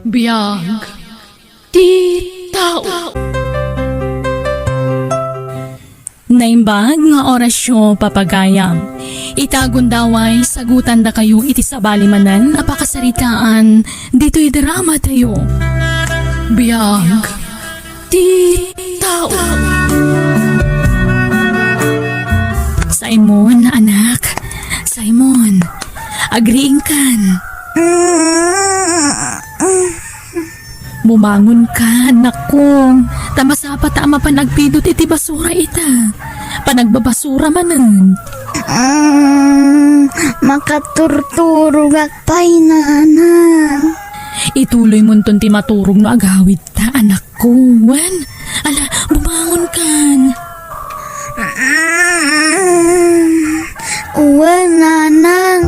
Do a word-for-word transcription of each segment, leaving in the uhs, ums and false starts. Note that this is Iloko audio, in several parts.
Biag ti tao. Naimbag nga orasyo, papagayam. Ita gundaway, sagutandakayo iti sabali manen a pakasaritaan ditoy drama tayo. Biag ti tao. Simon, anak. Simon, agriingkan. Bumangon ka, anakko. Ta masapa ta a mapan agpidut iti basura ita. Panagbabasura manen. Mm, makaturturogak pay, nanang. Ituloy monton ti maturog no agawid ta, anakko. Wen, ala, bumangon kan. Wen, nanang.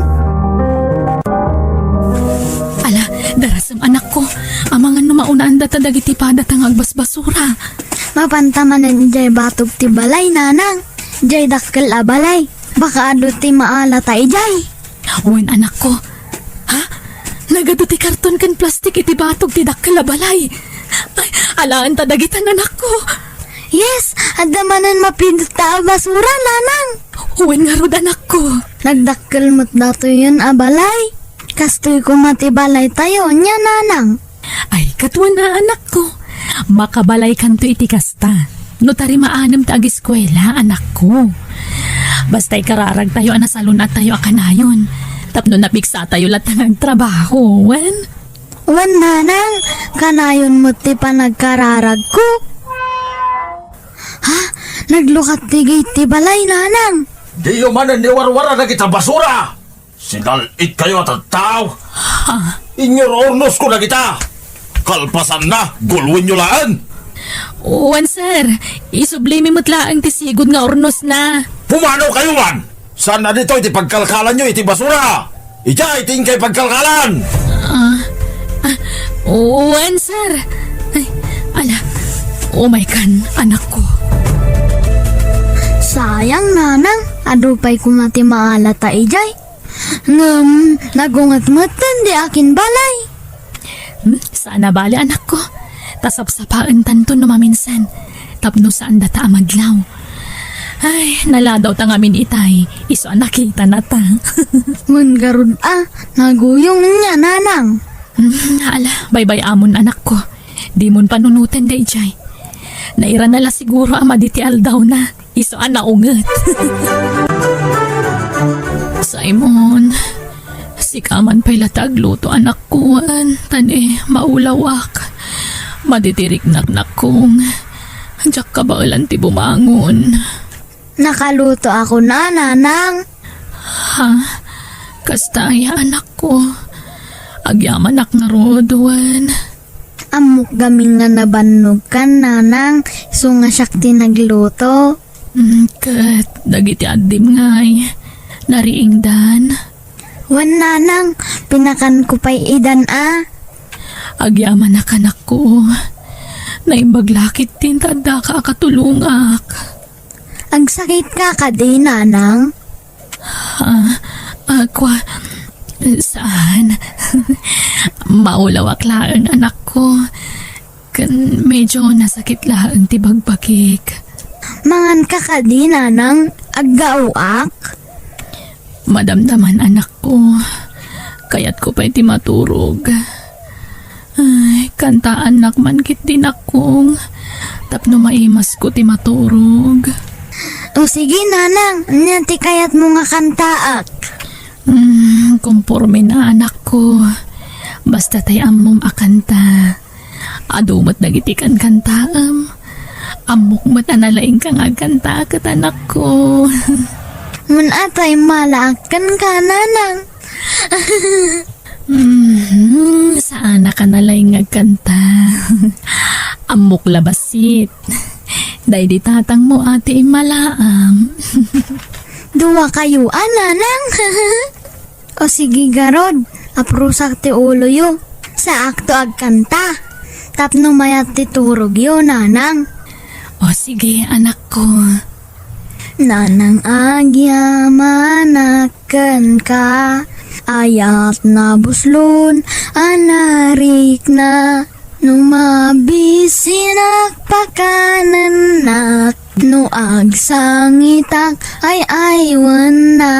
Ala, darasem, anakko. Amangan no maunaan data dagiti padata nga agbasbasura. Mapanta manen idiay batog ti balay, nanang. Idiay dakkel a balay. Baka adu ti maalata idiay. Wen, anakko. Ha? Nagadu ti karton ken plastik iti batog ti dakkel a balay. Ay, alaen ta dagita, anakko. Yes, adda manen mapidut ta a basura, nanang. Wen ngarud, anakko. Nagdakkel met datoyen a balay. Kastoy koma ti balay tayo, nia, nanang. Ay, kaduana, anakko. Makabalaykanto iti kasta. No tarimaanam ta agiskuela, anakko. Basta ikararagtayo a nasalun-attayo a kanayon. Tapno napiksatayo latta nga agtrabaho, wen? Wen, nanang, kanayon met ti panagkararagko. Ha? Naglukat ti gate ti balay, nanang. Diyo manen iwarwara dagita basura! Sinal-itkayo a tattao! Ha? Inyor-urnosko dagita! Kalpasanna, gulwenyo laeng! Wen, sir. Isublimi met laeng ti sigud nga urnosna. Pumanokayo man! Saan a ditoy ti pagkalkalanyo iti basura? Idiay ti inkay pagkalkalan! Ah, ah, wen, sir. Ay, ala, umaykan, anakko. Sayang, nanang, adu pay koma ti maalata idiay. Ngem nagunget metten ti akin balay. Hmm, saan a bale, anakko. Ta sapsapaentanto no maminsan. Tapno saan data a madlaw. Ay, naladawta ngamin itay. Isu a nakitanata. Wen ngarud a, naguyong nia, nanang. Hmm, ala, baybay-amon, anakko. Dimon panunoten daydiay. Nairana la siguro a madi ti aldawna. Isu a naunget. Simon, sika man pay la ti agluto, anakko, wen, ta ni maulawak. Madi ti riknak, nakkong. Diak kabaelan ti bumangon. Nakalutoakon a, nanang. Ha? Kasta aya, anakko? Agyamanak ngarud, wen. Ammok gamin nga nabannogkan, nanang, isu nga siak ti nagluto. Mm, ket dagiti addim ngay, nariingdan? Wen, nanang, pinakanko pay idan a. Agyamanak, anakko. Naimbag la ketdin ta addaka a katulongak. Agsakitka kadi, nanang? Ah, ah, kwa, saan. Maulawak laeng, anakko. Ken medyo nasakit laeng ti bagbagik. Manganka kadi, nanang? Aggaoak? Madamdaman, anakko. Kayatko pay ti maturog. Ay, kantaannak man ketdi, nakkong, tapno maimasko ti maturog. O sige, nanang, ania ti kayatmo nga kantaak? Hmm, komporme na, anakko. Basta tay ammom a kanta. Adu met dagiti kankantaem. Ammok met a nalaingka nga agkanta ket, anakko. Wen a tay malaak kenka, nanang. Mhm, saanak a nalaing nga agkanta. Ammok la bassit. Daydi tatangmo a ti immalaam. Duakayo a, nanang. O sige, garud, aprusak ti uloyo. Saakto agkanta. Tapno mayat ti turogyo, nanang. O sige, anakko. Nanang, agyamanak kenka, Ayat nabuslon a narikna, no mabisinak pakanennak, no agsangitak ay aywanna.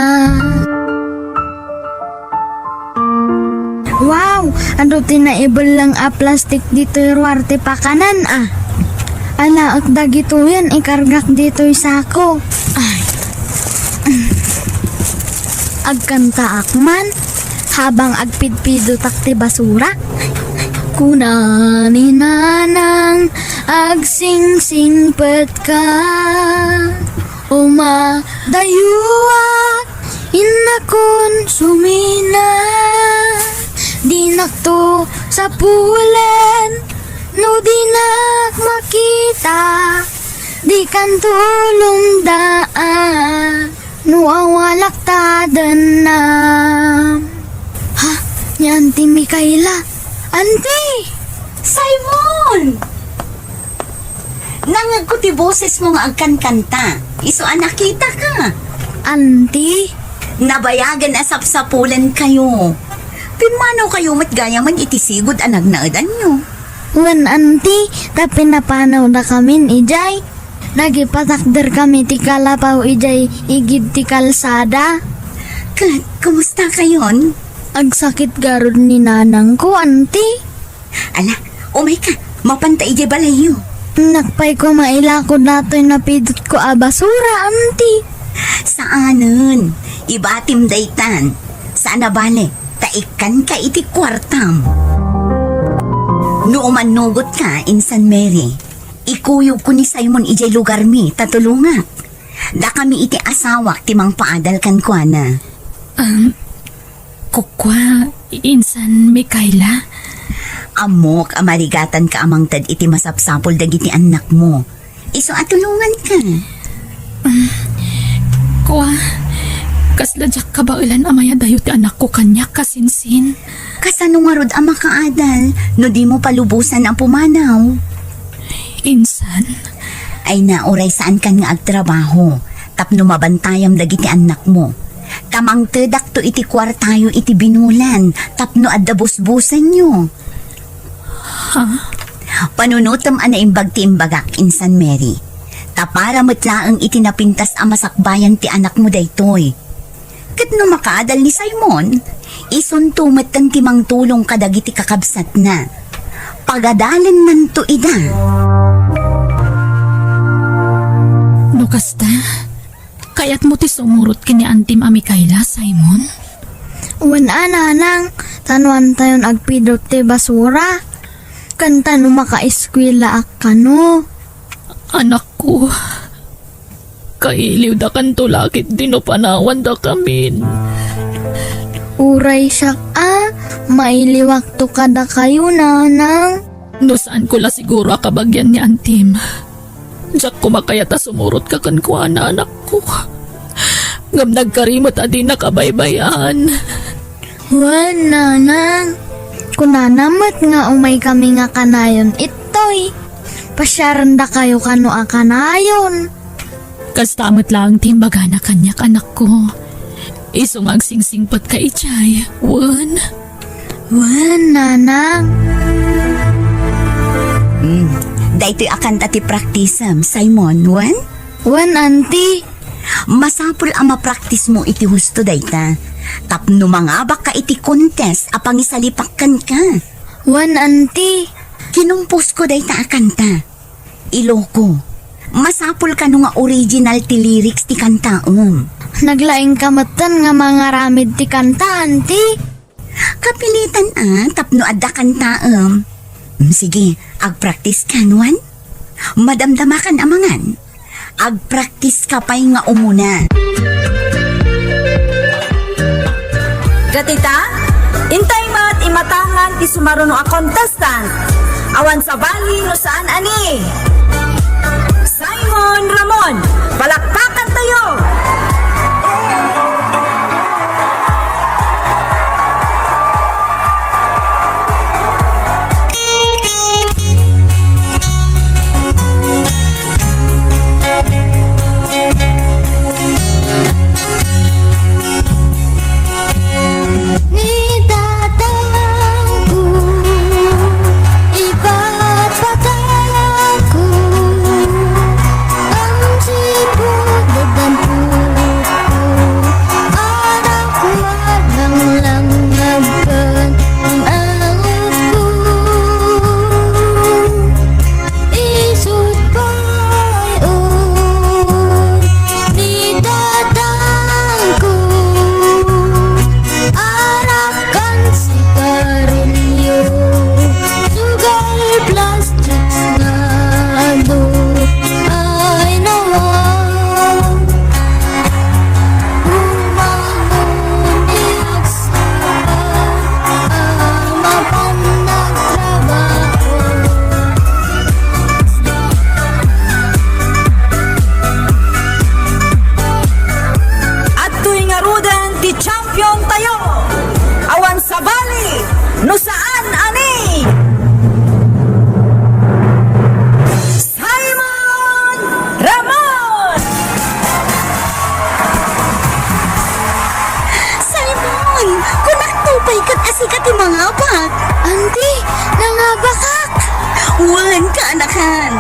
Wow! Adu ti naibelleng a plastik ditoy ruar ti pakanan, a. Alaek dagitoyen, ikargak ditoy sako. Ay. Agkantaak man, habang agpidpidotak ti basura. Kuna ni Nanang, agsingsingpetka. Uma, dayuak, innakon sumina. Dinakto sapulen, no dinak makita, dikanto lumdaan, no awalak ta dennam. Ha? Ni Auntie Micaela? Auntie! Simon! Nangngegko ti bosesmo nga agkankanta. Isu a nakitaka. Auntie? Nabayagen a sapsapulenkayo. Pimmanaw kayo met gayamen iti sigud a nagnaedanyo. Wen, Auntie, ta pinapanawdakamin idiay. Nagipatakderkami ti kalapaw idiay igid ti kalsada. Ket, kumusta kayon? Agsakit garud ni nanangko, Auntie. Ala, umayka, mapanta idiay balayyo. Napay ko mailako datoy napidotko a basura, Auntie. Saanen, ibatim daytan. Saan a bale, ta ikkanka iti kuartam. No umannugotka, Insan Mary, ikuyogko ni Simon idiay lugarmi ta tulongak. Dakami iti asawak ti mangpaadal kenkuana. Um, Kukua, Insan Micaela? Ammok a marigatanka a mangted iti masapsapul dagiti annakmo. Isu a tulonganka. Um, kua, kasla diak kabaelan a mayadayo ti anakko kaniak, kasinsin. Kasano ngarud a makaadal no dimo palubosan a pumanaw? Insan. Ay na, uray saankan nga agtrabaho tapno mabantayam dagiti annakmo. Ta mangtedakto iti kuartayo iti binulan tapno adda busbusenyo. Ha? Panunotem a naimbag ti imbagak, Insan Mary. Ta para met laeng iti napintas a masakbayan ti anakmo daytoy. Ket no makaadal ni Simon, isunto metten ti mangtulong kadagiti kakabsatna. Pagadalennanto ida. No kasta, kayatmo ti sumurot ken ni Antim a Micaela, Simon? Wen a, nanang, ta no antayon agpidot ti basura, ken ta no makaeskuelaak kano. Anakko, kailiwdakanto la ketdi no panawandakamin. Uray siak a, mailiwakto kadakayo, nanang. No saanko la siguro a kabagian ni Antim, diak koma kayat a sumurotka kenkuana, anakko. Ngem nagkari met a dinak abaybay-an. Wen, nanang. Kunana met nga umaykami nga kanayon ittoy. Pasiarendakayo kano a kanayon. Kasta met laeng ti imbagana kaniak, anakko. Isu nga agsingsingpetka idiay, wen? Wen, nanang. Hmm. Daytoy a kanta ti praktisem, Simon, wen? Wen, anti. Masapul a mapraktismo iti husto dayta. Tapno mangabakka iti contest a pangisalipak kenka. Wen, anti. Kinumposko dayta a kanta. Iloko. Masapul kano nga original ti lyrics ti kantaem? Naglaingka metten nga mangaramid ti kanta, anti? Kapilitan a, tapno adda kantaem. Mm, sige, agpraktiska, wen? Madamdamakan a mangan. Agpraktiska pay nga umuna. Ket ita, intay met imatangan ti sumaruno a contestant. Awan sabali no saan a ni Simon Ramon. Palakpakantayo! Nangabak? Auntie, nangabakak! Wen, kaanakan!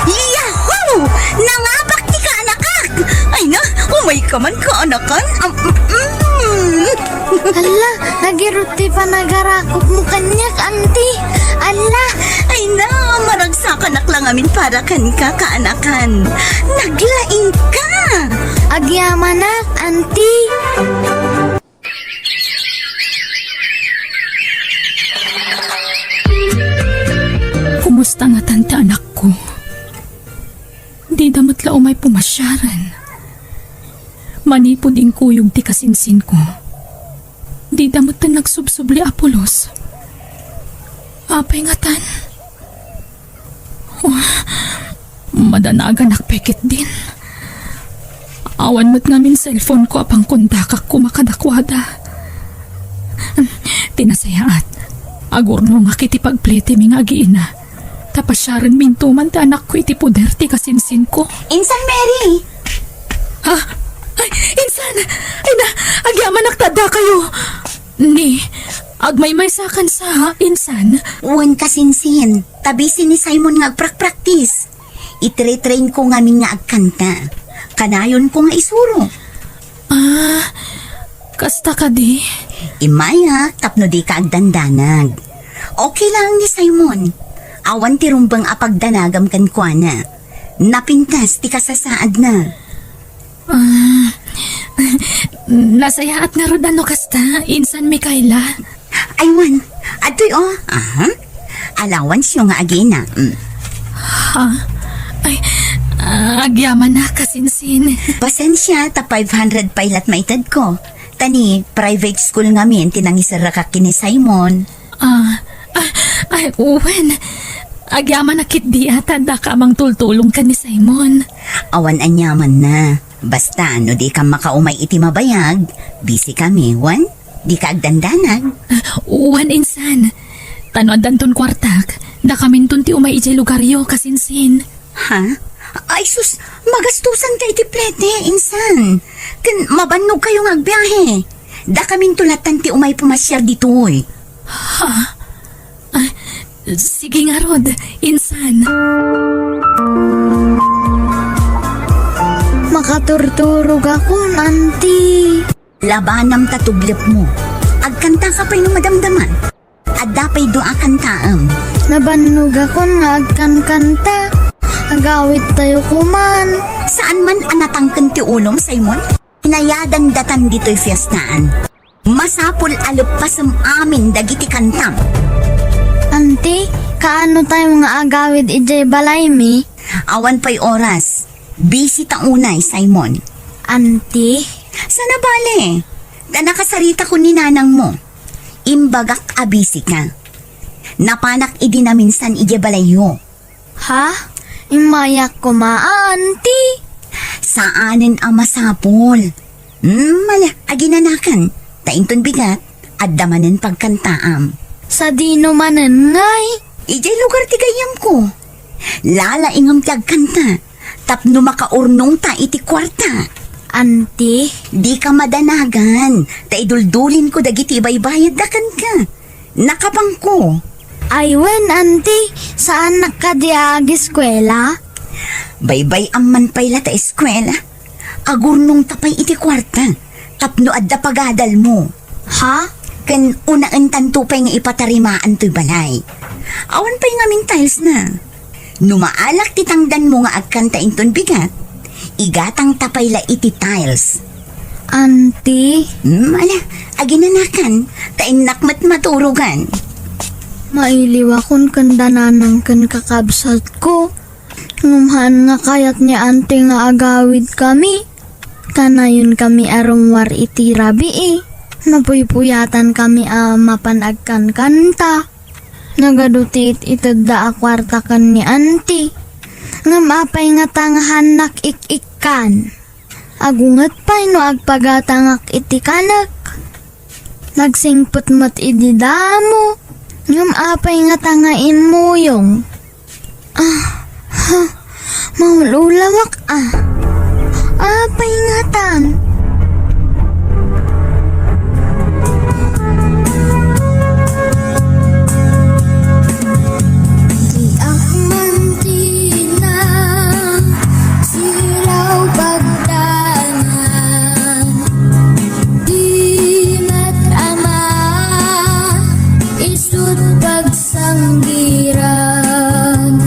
Yahoo! Nangabak ti kaanakak! Ay na, umay ka man, kaanakan! Am, mm, mm. Alla, nagirut ti panagarakopmo kaniak, auntie! Alla! Ay na, maragsakanak la ngamin para kenka, kaanakan! Naglaingka! Agyamanak, auntie! Kumusta ngatan ti anakko? Dida met la umay pumasiaren. Manipud inkuyog ti kasinsinko, dida met nagsubsubli a pulos. Apay ngatan? Oh, madanaganak pay ketdin. Awan met ngamin cellphone-ko a pangkontakak koma kadakuada. Ti nasayaat, agurnongak iti pagpletemi nga agiina. Ta pasiarenminto man ti anakko iti poder ti kasinsinko. Insan Mary! Ha? Ay, insan! Ay na, agyamanak ta addakayo! Ni, agmaymaysakan sa, insan. Wen, kasinsin, ta busy ni Simon nga agprakpraktis. Itre-train ko ngamin nga agkanta. Kanayonko nga isuro. Ah, kasta kadi? Immayak tapno dika agdandanag. Okay lang ni Simon. Awan ti rumbeng a pagdanagam kenkuana. Napintas ti kasasaadna. Ah, nasayaat ngarud a no kasta, insan Mikaela. Ay, wen, adtoy, oh. Aha. Allowance-yo nga agina. Mm. Ha? Ay, ah, agyamanak, kasinsin. Pasensia, ta five hundred pay la't maitedko. Ta ni private school ngamin ti nangiserrakak ken ni Simon. Ah, ah, ay, wen. Agyamanak ketdi a ta addaka a mangtultulong ken ni Simon. Awan aniamanna. Basta, no dika makaumay iti mabayag, busy kami, wen? Dika agdandanag. Ah, wen, insan. Ta no addanton kuartak, dakaminton ti umay idiay lugaryo, kasinsin. Ha? Ay sus, magastusanka iti plete, insan. Ken mabannogkayo nga agbiahe. Dakaminto lattan ti umay pumasiar ditoy. Ha? Ah, sige ngarud, insan. Makaturturogakon, auntie. Labanam ta tublepmo. Agkantaka pay no madamdama. Adda pay dua a kantaem. Nabannogakon nga agkankanta. Agawittayo koman. Saan man a natangken ti ulom, Simon? Inayadan datan ditoy fiestaan. Masapul a leppasem amin dagiti kantam. Auntie, kaano tayo nga agawid idiay balaymi? Awan pay oras. Busy ta unay, Simon. Auntie? Sana bale. Ta nakasarita ko ni nanangmo. Imbagak a busy ka. Napanak idi naminsan idiay balayyo. Ha? Immayak koma, auntie? Saanen a masapul. Hmm, ala, aginanakan. Ta inton bigat, adda manen pagkantaam. Sadino manen ngay? Idiay lugar ti gayyemko. Lalaingem ti agkanta. Tapno makaurnongta iti kuarta. Auntie? Dika madanagan. Ta iduldulinko dagiti ibaybayadda kenka. Nakabangko. Ay wen, auntie, saannak kadi a agiskuela? Baybay-am man pay la ta eskuela. Agurnongta pay iti kuarta tapno adda pagadalmo. Ha? Ken unaentanto pay nga ipatarimaan toy balay. Awan pay ngamin tiles na. No maalak ti tangdanmo nga agkanta inton bigat, igatangta pay la iti tiles. Auntie? Hmm, ala, aginanakan, ta innak met maturogan. Mailiwakon ken dananang ken kakabsatko. Ngem haan nga kayat ni auntie nga agawidkami. Kanayonkami a rummuar iti rabii. Napuypuyatankami a mapan agkankanta. Nagadu ti it-itedda a kuarta ken ni auntie. Ngem apay ngata nga haannak ik-ikkan? Agunget pay no agpagatangak iti kanek. Nagsingpet met idi damo. Ngem apay ngata nga immuyong? Ah, ha, maul-ulawak, ah. Apay ngatan? Sut pagsanggiran,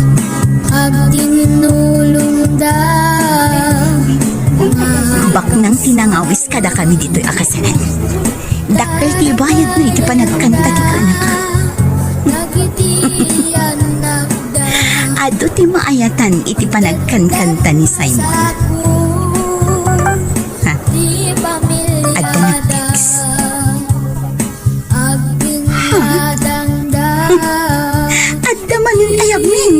agtinnulongda. Baknang ti nangawis kadakami ditoy a kasalan. Dakkel ti bayadna iti panagkanta ti kaanakak. Adu ti maayatan iti panagkankanta ni Simon. Ha? Adda nag-text. Adda manen, ay, amin.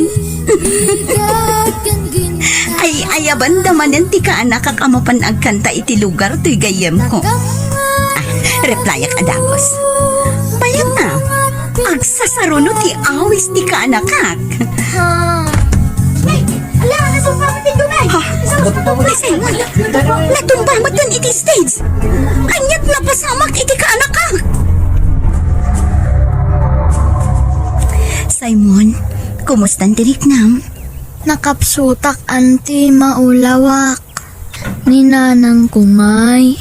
Ay, ayabanda manen ti kaanakak a mapan agkanta iti lugar toy gayyemko. Ah, replyak a dagus. Bayat na. Agsasaruno ti awis ti kaanakak. Ala, natumba met ti dumay. Ha? Ni Simon, natumba met iti stage. Ania't napasamak iti kaanakak? Simon, kumusta ti riknam? Nakapsutak, anti, maulawak. Ni nanangko ngay.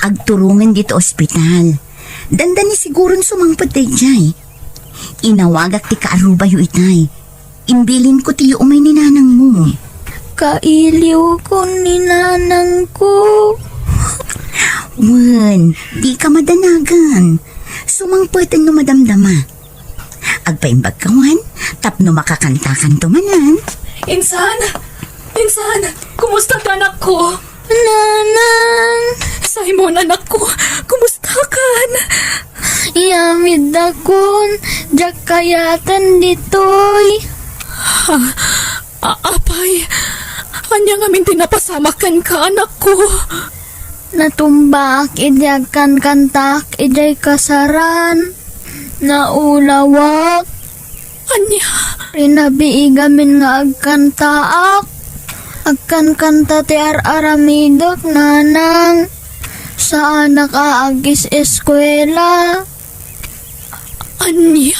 Agturongen ditoy ospital. Dandani siguron sumangpet daydiay. Inawagak ti kaarubayo itay. Imbilinko ti umay ni nanangmo. Kailiwkon ni nanangko. Wen, dika madanagan. Sumangpeten no madamdama. Agpaimbagka, wen, tapno makakantakanto manen. Insan! Insan! Kumusta ti anakko? Nanang! Simon, anakko, kumustakan? Iyamiddakon, diak kayaten ditoy. Ah, a-, apay, ania ngamin ti napasamak kenka, anakko? Natumbaak idi agkankantaak idiay kasaran. Naulawak. Ania? Rinabii gamin nga agkantaak. Agkankanta ti ar-aramidek, nanang. Saanak a agis-eskuela. Ania?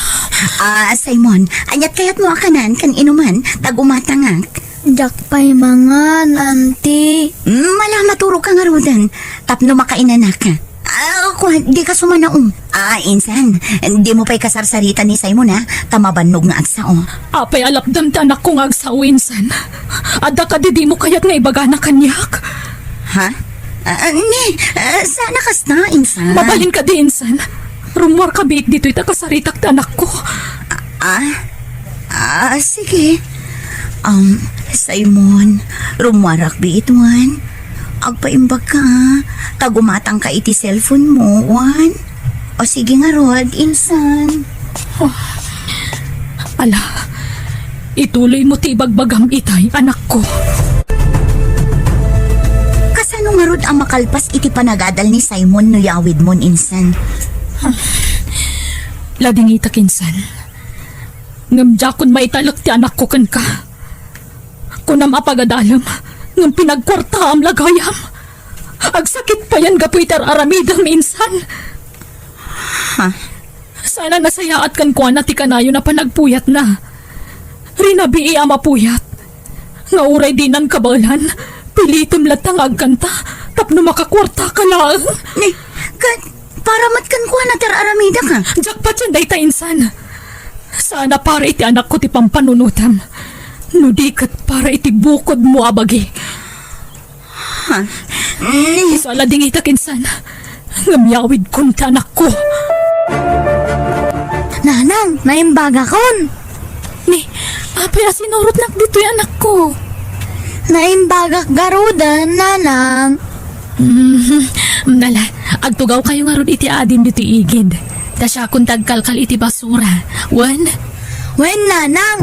Ah, Simon, ania't kayatmo a kanan ken inuman, ta gumatangak? Diak pay mangan, anti. Mm, ala, maturogka ngaruden, tapno makainanaka. Ah, kua, dika sumanaom. Ah, insan, dimo pay kasarsarita ni Simon, ha? Ta mabannog nga agsao. Apay a lapdam ti anakko nga agsao, insan? Adda kadi dimo kayat nga ibagana kaniak? Ha? Ah, ni, ah, saan a kasta, insan? Mabalin kadi, insan? Rummuarka biit ditoy ta kasaritak ti anakko. Ah? Ah, sige. Um, Simon, rummuarak biit, wen. Agpaimbagka, ah. Ta gumatangka iti cellphone mo, wen. O sige ngarud, insan. Ala, ituloymo ti ibagbagam itay, anakko. Kasano ngarud a makalpas iti panagadal ni Simon no yawidmon, insan? Ladingitak, insan. Ngem diakon maitalek ti anakko kenka. Kunam a pagadalem, ngem pinagkuartaam la gayam. Agsakit payen gapu iti ar-aramidem, insan. Ha? Saan a nasayaat kenkuana ti kanayon a panagpuyatna. Rinabii a mapuyat. Nga uray dinan kabaelan, pilitem latta nga agkanta tapno makakuartaka laeng. Ni, ket para met kenkuana ti ar-aramidek, a? Diak patien dayta, insan. Saan a para iti anakko ti pampanunotem, no di ket para iti bukodmo a bagi. Ha? Ni, isu a ladingitak, insan. Ngem yawidkon ti anakko. Nanang, naimbagakon. Ni, apay a sinurotnak ditoy, anakko? Naimbagak garuden, nanang. Mhm. Nala, agtugawkayo ngarud iti adim ditoy igid. Ta siakon ti agkalkal iti basura. Wen? Wen, nanang.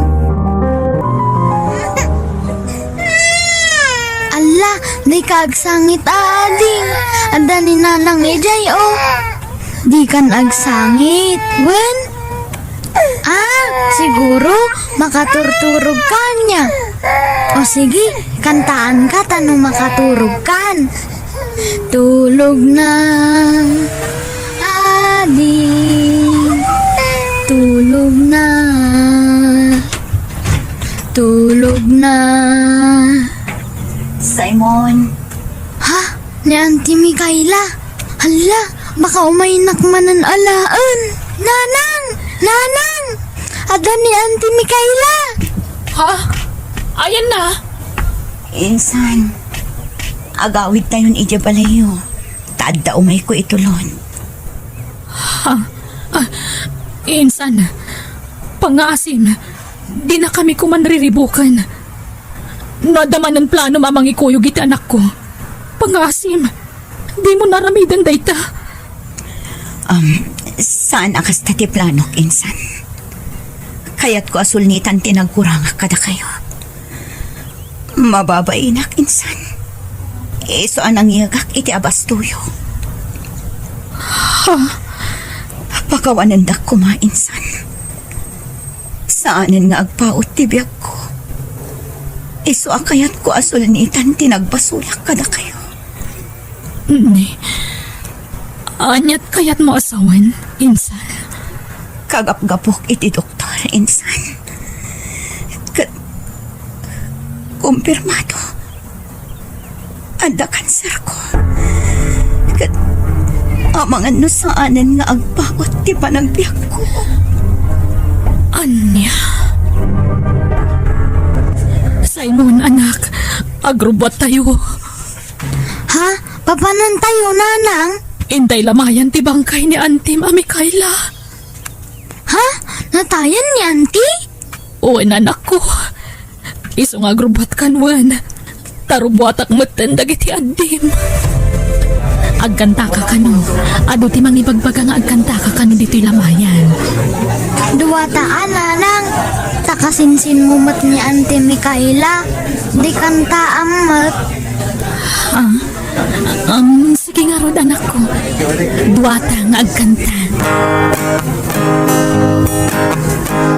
Alla, dika agsangit, ading. Adda ni nanang idiay, o. Dikan agsangit. Wen? Ah, siguro, makaturturogkan nia. O sige, kantaanka ta no makaturogkan. Tulog na, ading. Tulog na. Tulog na. Simon. Ha? Ni Auntie Mikaela? Hala, baka umaynak manen alaen. Nanang! Nanang! Adda ni Auntie Micaela! Ha? Ayanna? Insan, agawidtayon idiay balayyo. Ta adda umayko itulon. Ha? Ah, insan, pangngaasim, dinakami koma riribuken. No adda manen planom a mangikuyog iti anakko, pangngaasim, dimo aramiden dayta. Um, saan a kasta ti planok, insan. Kayatko a sulnitan ti nagkurangak kadakayo. Mababainak, insan. Isu a nangyegak iti abastoyo. Ha? Pakawanendak koma, insan. Saanen nga agpaut ti biagko. Isu a kayatko a sulnitan ti nagbasolak kadakayo. Ni, aniat kayatmo a sawen, insan? Kagapgapok iti doktor, insan. Ket, kumpirmado. Adda kanserko. Ket amangan no saanen nga agpaut ti panagbiagko. Ania? Simon, anak, agrubbuattayo. Ha? Papanantayo, nanang? Intay lamayan ti bangkay ni Antim a Mikaela. Ha? Natayan ni Anti? Wen, anakko. Isu nga agrubbuatkan wen, ta rubbuatak metten dagiti addim. Agkantaka kano. Adu ti mangibagbaga nga agkantaka kano ditoy lamayan. Duata a, nanang, ta kasinsinmo met ni Auntie Micaela. Di kantaam met. Ah, um, sige ngarud, anakko. Duata nga agkanta.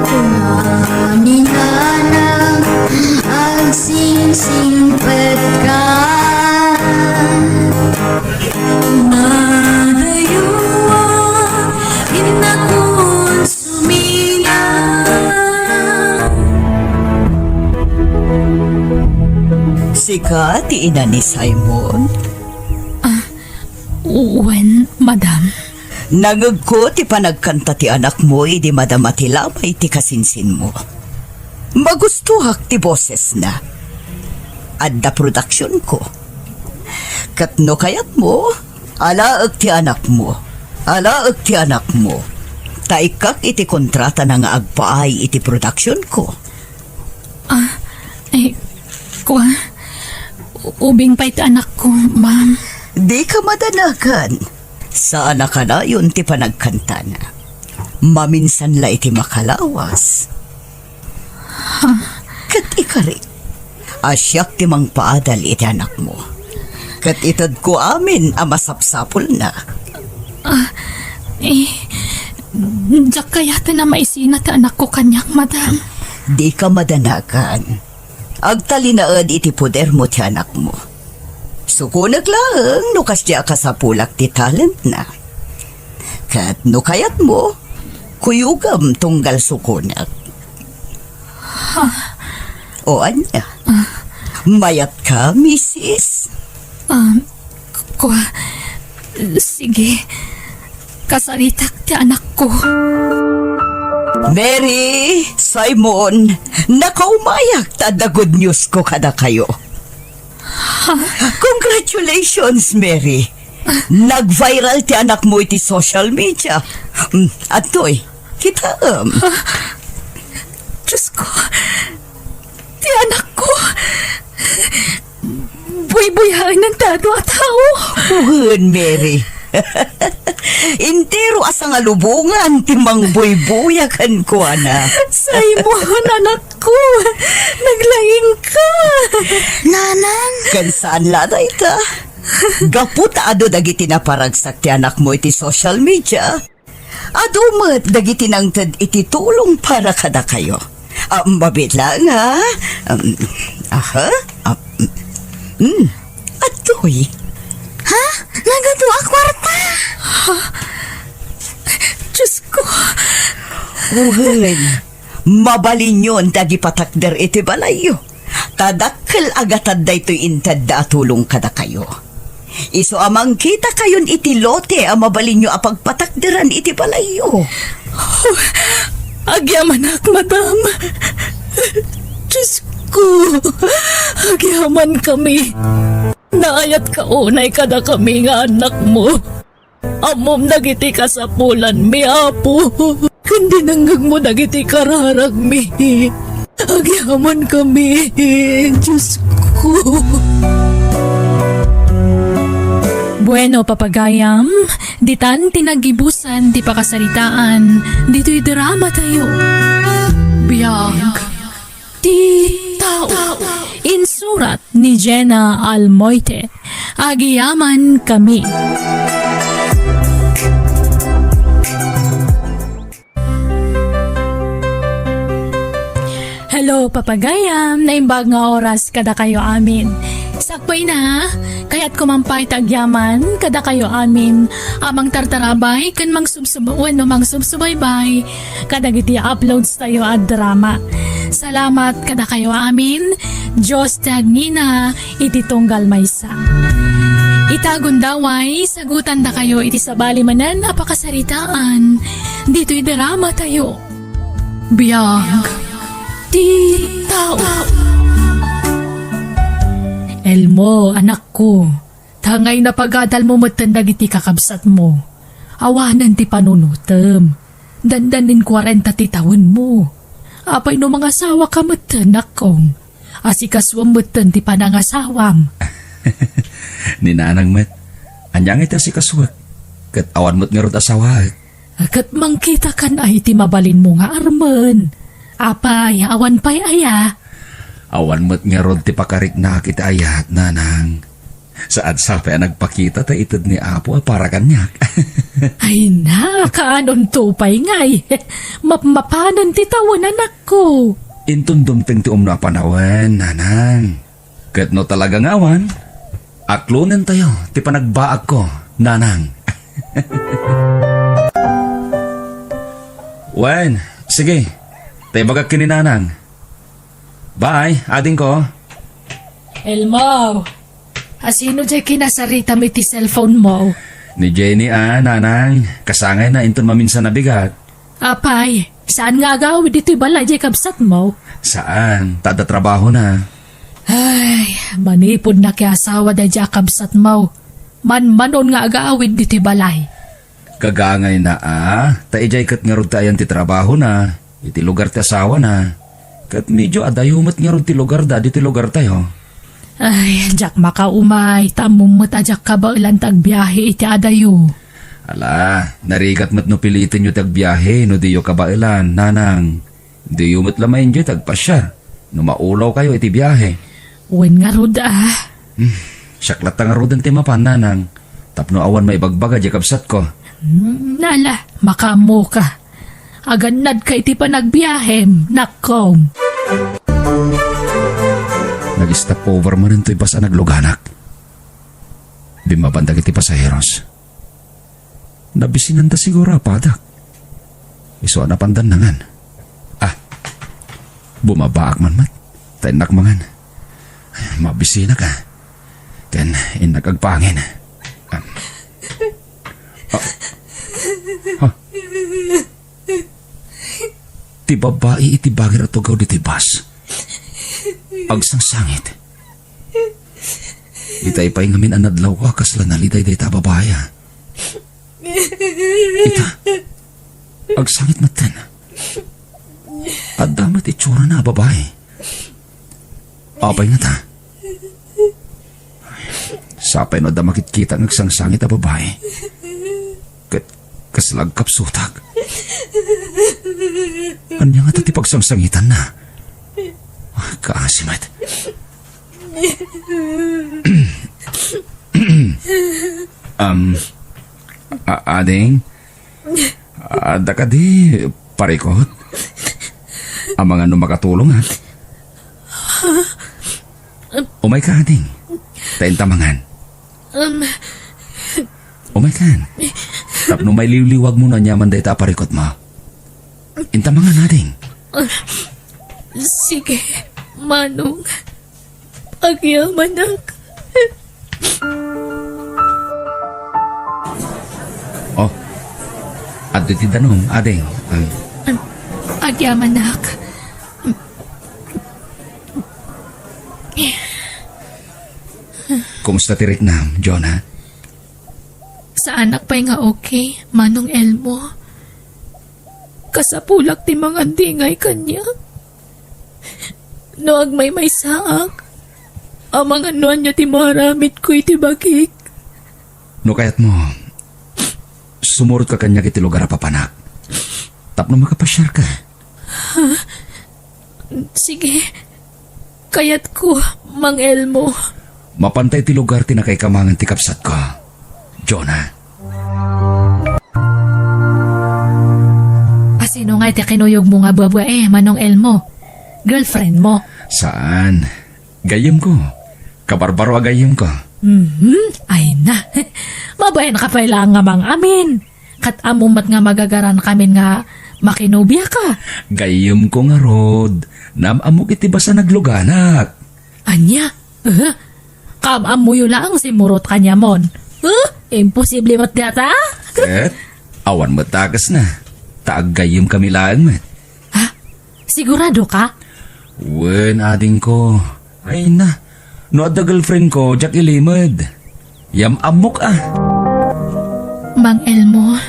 Kua ni nanang, agsingsingpetka. Nadayuan, innakuan sumina. Sika ti ina ni Simon? Ah, wen, madam. Nangegko ti panagkanta ti anakmo idi madama ti labay ti kasinsinmo. Magustuak ti bosesna. Adda produksionko. Ket no kayatmo, alaek ti anakmo. Alaek ti anakmo. Ta ikkak iti kontratana nga agpaay iti produksionko. Ah, eh, kua, u-, ubing pay ti anakko, ma'am. Dika madanagan. Saan a kanayon ti panagkantana. Maminsan la iti makalawas. Ha? Ket ikari, a siak ti mangpaadal iti anakmo. Ket itedko amin a masapsapulna. Ah, eh, diak kayaten a maisina ti anakko kaniak, madam. Dika madanagan. Agtalinaed iti podermo ti anakmo. Sukonek laeng no kasdi a kasapulak ti talentna. Ket no kayatmo, kuyogem tunggal sukonek. Ha? O ania? Ah. Mayatka, misis? Ah, kua, sige. Kasaritak ti anakko. Mary, Simon, nakaumayak ta adda good news ko kadakayo. Ha? Congratulations, Mary. Nag-viral ti anakmo iti social media. Mm, adtoy, kitaem. Ha? Diyos ko, ti anakko. Buybuyaenan ti adu a tao. Wen, Mary. Entero a sangalubongan ti mangbuybuya kenkuana. Simon, anakko, naglaingka. Nanang. Ken saan la dayta. Gapu ta adu dagiti naparagsak ti anakmo iti social media, adu met dagiti nangted iti tulong para kadakayo. Ah, mabiit laeng, ha? Um, aha? Ah, mm, adtoy. Ha? Nagadu a kuarta? Ha? Diyos ko. Wen, mabalinyon ti agipatakder iti balayyo. Ta dakkel a gatad daytoy intedda a tulong kadakayo. Isu a mangkitakayon iti lote a mabalinyo a pagpatakderan iti balayyo. Oh, Agyamanak, madam. Diyos ko, agyamankami. Naayatka unay kadakami nga annakmo. Ammom dagiti kasapulanmi, Apo. Ken dinengngegmo dagiti kararagmi. Agyamankami, Diyos ko. Bueno, papagayam, ditan ti naggibusan ti pakasaritaan ditoy dramatayo. Biag ti tao. Insurat ni Jenna Almoite. Agyamankami. Hello, papagayam. Naimbag nga oras kadakayo amin. Sakbayna, kayatko man pay ti agyaman kadakayo amin a mangtartarabay ken mangsubsub-, wenno mangsubsubaybay kadagiti uploads tayo a drama. Salamat kadakayo amin. Dios ti agnina iti tunggal maysa. Ita gundaway, sagutandakayo iti sabali manen a pakasaritaan ditoy drama tayo. Biag ti tao. Elmo, anakko, tangay napagadalmo metten dagiti kakabsatmo. Awanen ti panunotem. Dandanin kuarenta ti tawenmo. Apay no mangasawaka metten, nakkong? Asikasuem metten ti panangasawam. Ni nanang met, ania ngay ti asikasuek? Ket awan met ngarud asawaek. Ket mangkitakan ay ti mabalinmo nga armen. Apay, awan pay aya? Awan met ngarud ti pakariknaak iti ayat, nanang. Saan sa pay a nagpakita ta ited ni Apo a para kaniak. Ay na, kaanonto pay ngay. Mapmapanen ti tawen, anakko. Inton dumteng ti umno a panawen, nanang. Ket no talaga nga awan, aklonentayo ti panagbaagko, nanang. Wen, sige. Ta ibagak ken ni nanang. Bye, adingko. Elmo, asino jay kinasaritam iti cellphone mo? Ni Jenny a, nanang. Kasangayna inton maminsan a bigat. Apay, saan nga agawid ditoy balay jay kabsatmo? Saan, ta adda trabahona. Ay, manipud nakiasawa dayjay a kabsatmo, manmanon nga agawid ditoy balay. Kagangayna a, ta idiay ket ngarud ti ayan ti trabahona, iti lugar ti asawana. Ket medio adayo met ngarud ti lugarda ditoy lugartayo. Ay, diak makaumay, ta ammom met a diak kabaelan ti agbiahe iti adayo. Ala, narigat met no pilitenyo ti agbiahe no diyo kabaelan, nanang. Diyo met la maenjoy ti agpasiar no maulawkayo iti biahe. Wen ngarud a. Hmm, siak latta ngaruden ti mapan, nanang, tapno awan maibagbaga diay kabsatko. Hmm, ala, makaammoka. Agannadka iti panagbiahem, nakkong. Nag-stop over manen toy bus a nagluganak. Bimmaban dagiti pasaheros. Nabisinanda siguro a padak. Isu a napandan nangan. Ah, bumabaak man met. Ta innak mangan. Mabisinak a. Ken innak agpangin. Ah. Ah. Ha? Ti babbai iti bagir a tugaw ditoy bus. Agsangsangit. Itay pay ngamin a nadlawko a kasla naliday dayta a babai a. Ita, agsangit metten. Adda met itsurana a babai. Apay ngata? Sapay no adda makitkita nga agsangsangit a babai. Ket kasla agkapsutak. Ania ngata ti pagsangsangitanna? Ah, kaasi met. Um, a-, ading, adda kadi parikot? Amangan no makatulongak. Umayka, ading. Ta inta mangan. Um, Umaykan. Tapno mailiwliwagmo no aniaman dayta a parikutmo. Inta mangan, ading. Sige, Manong. Agyamanak. Oh. Adda ti danum, ading. Ang An-, Yamanak. Kumusta ti riknam, Jonah? Saanak pay nga okay, Manong Elmo. Kasapulak ti mangandingay kaniak. No agmaymaysaak, amangan no ania ti maaramidko iti bagik. No kayatmo, sumurotka kaniak iti lugar a papanak tapno makapasiarka. Sige, kayatko, Mang Elmo. Mapanta iti lugar ti nakaikamangan ti kabsatko, Jonah. Asino nga iti kinuyogmo nga bubuae, Manong Elmo? Girlfriendmo? Saan. Gayyemko. Kabarbaro a gayyemko. Mhm, ay na. Mabain ka pay laeng nga mang-amin. Ket ammom met nga magagarankamin nga makinobiaka. Gayyemko ngarud. Naam-ammok iti basa nagluganak. Ania? Eh? Kaam-ammoyo laeng simmurot kaniamon. Eh? Imposible met dayta? Ket awan met dakesna. Ta aggayyemkami laeng met. Ha? Sigurado ka? Wen, adingko. Ay na. No adda girlfriendko, diak ilimed. Yam-ammok a. Mang Elmo,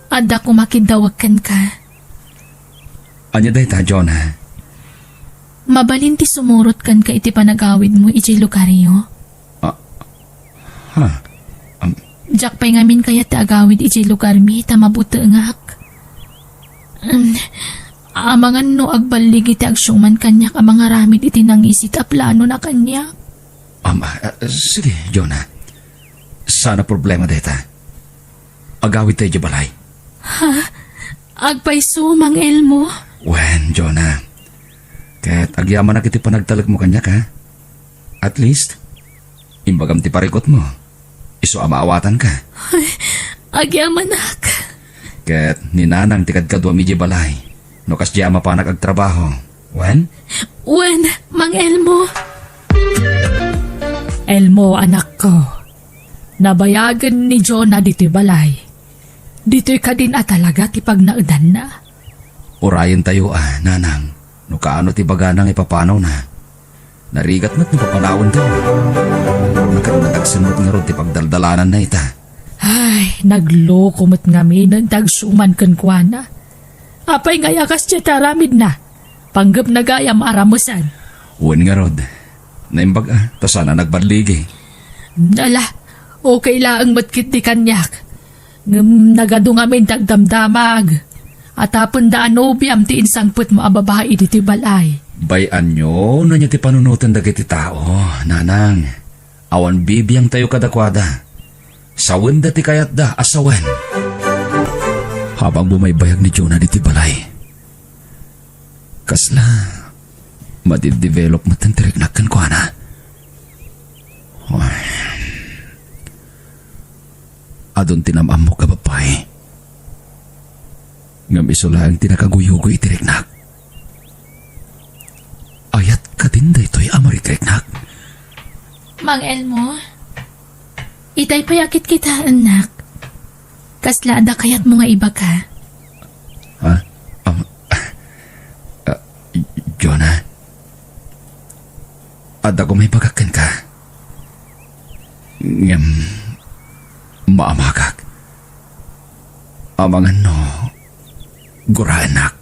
adda koma kiddawek kenka. Ania dayta, Jonah? Mabalin ti sumurot kenka iti panagawidmo idiay lugaryo? Ah, ha? Am, Diak pay ngamin kayat ti agawid idiay lugarmi ta mabutengak. Mm, amangan no agballigi ti agsiuman kaniak a mangaramid iti nangisit a planona kaniak. Am, ah, sige, Jonah. Saan a problema dayta. Agawidta idiay balay. Ha? Agpayso, Mang Elmo? Wen, Jonah. Ket agyamanak iti panagtalekmo kaniak, ha? At least, imbagam ti parikutmo. Isu a maawatanka. Ay, agyamanak. Ket ni Nanang ti kadkaduami idiay balay. No kasdiay a mapanak agtrabaho. Wen? Wen, Mang Elmo. Elmo, anakko. Nabayagen ni Jonah ditoy balay. Ditoy kadin a talaga ti pagnaedanna. Urayentayo a, Nanang, no kaano ti bagana nga ipapanawna. Narigat met no papanawentayo. Ket nadagsen met ngarud ti pagdaldalananna ita. Ay, nagloko met ngamin ti agsiuman kenkuana. Apay ngay a kasdiay ti aramidna? Panggepna gayam a ramesan. Wen ngarud, naimbag a, ta saan a nagballigi. Ala, okay laeng met ketdi kaniak. Ngem nagadu ngamin ti agdamdamag a tapenda a nobiam ti insangpetmo a babai ditoy balay. Bay-anyo no ania ti panunoten dagiti tao, Nanang. Awan bibiangtayo kadakuada. Sawenda ti kayatda a sawen. Habang bumaybayag ni Jonah ditoy balay, kasla madidevelop met ti riknak kenkuana. Ay. Adun ti nam-ammok a babbai. Ngem isu laeng ti nakaguyugoy iti riknak. Ayat kadin daytoy a marikriknak? Mang Elmo, itay pay a kitkitaennak. Kasla adda kayatmo nga ibaga? Ha? Am, ah, Jonah? Adda koma ibagak kenka. Ngem maamagak. Amangan no guraennak.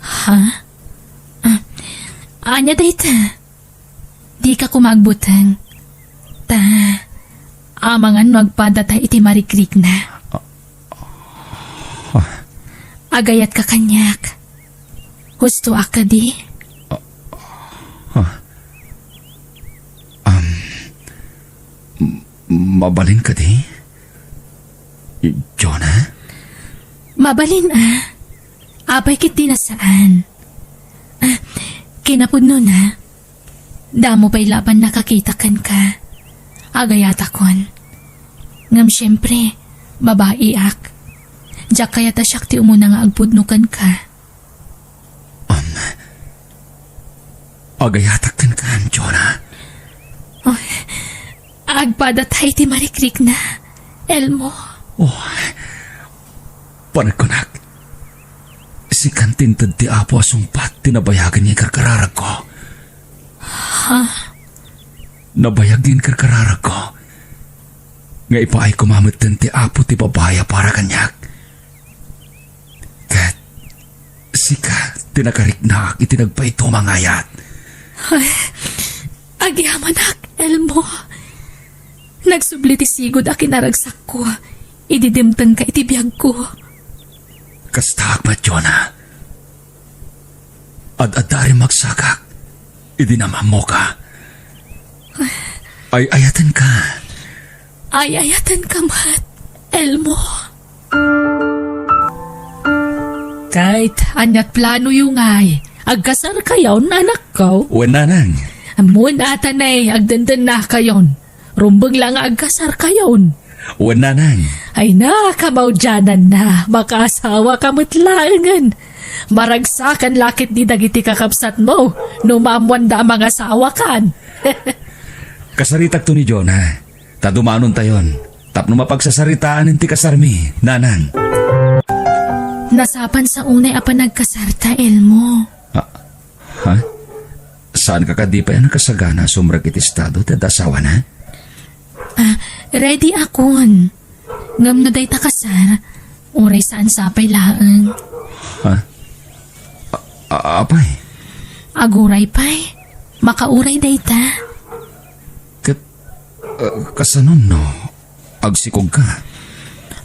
Ha? Ah, ania dayta? Dika koma agbuteng. Ta, amangan no agpadata iti marikrikna. Ah. Agayatka kaniak. Husto a kadi? Ah. Um, m-, mabalin kadi? Jonah? Mabalin a. Apay ketdi a saan. Ah, kinapudnona, damo pay laban nakakita kenka. Agayatakon. Ngem siempre, babaiak. Diak kayat a siak ti umuna nga agpudno kenka. Um, agayatak kenka, Jonah. Oh, agpadata iti marikrikna, Elmo. Oh, panagkunak. Sikan ti inted ti Apo a sungbat ti nabayagen nga inkarkararagko. Ha? Nabayag nga inkarkararagko nga ipaay koma metten ti Apo ti babai a para kaniak. Ket sika ti nakariknaak iti nagpaitom a ngayat. Ay, agyamanak, Elmo. Nagsubli ti sigud a kinaragsakko idi dimtengka iti biagko. Kastaak met, Jonah. Ad-adda rimagsakak idi naammoka. Ay-ayatenka. Ay-ayatenka met, Elmo. Ket aniat planoyo ngay? Agkasarkayon, anakko? Wen, nanang. Ammon, atay, agdendennakayon. Rumbeng la nga agkasarkayon. Wen, nanang. Ay na, kamaudiananna, makaasawaka met laengen. Maragsakan la ketdi dagiti kakabsatmo no maammoanda a mangasawakan. Kasaritakto ni Jonah, ta dumanontayon tapno mapagsasaritaen ti kasarmi, nanang. Nasapan sa unay a panagkasarta, Elmo. Ah, ha? Saanka kadi pay a nakasagana a sumrek iti estado ti adda asawana? Ah, ready akon. Ngem no dayta kasar, uray saan sapay laeng. Ha? A-, a-, apay? Aguray pay. Makauray dayta. Ket, ah, kasano no agsikogka?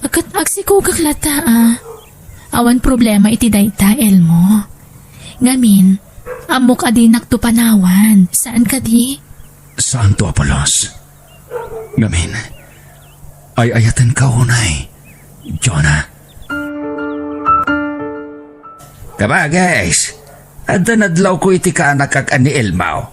Ket agsikogak latta, a. Awan problema iti dayta, Elmo. Ngamin, ammok a dinakto panawan. Saan kadi? Saanto a pulos. Ngamin, ay-ayatenka unay, Jonah. Kabagis, adda nadlawko iti kaanakak a ni Elmo.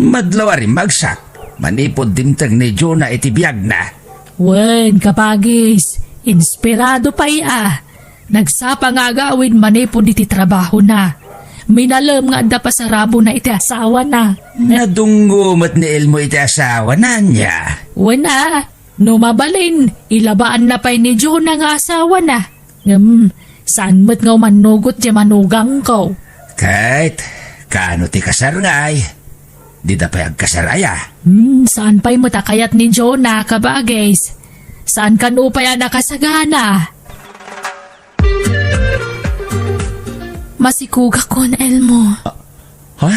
Madlaw a rimmagsak manipud dimteng ni Jonah iti biagna. Wen, kabagis, inspirado pay a. Nagsapa nga agawid manipud iti trabahona. Minalem nga adda pasarabona iti asawana. Nadunggo met ni Elmo iti asawana, ania? Wen a, no mabalin, ilabaanna pay ni Jonah nga asawana. Ngem, saan met nga umannugot ti manugangko. Ket, kaano ti kasar ngay? Dida pay agkasar aya? Hmm, saan pay met a kayat ni Jonah, kabagis? Saan kano pay a nakasagana? Masikogakon, Elmo. Ah, ha?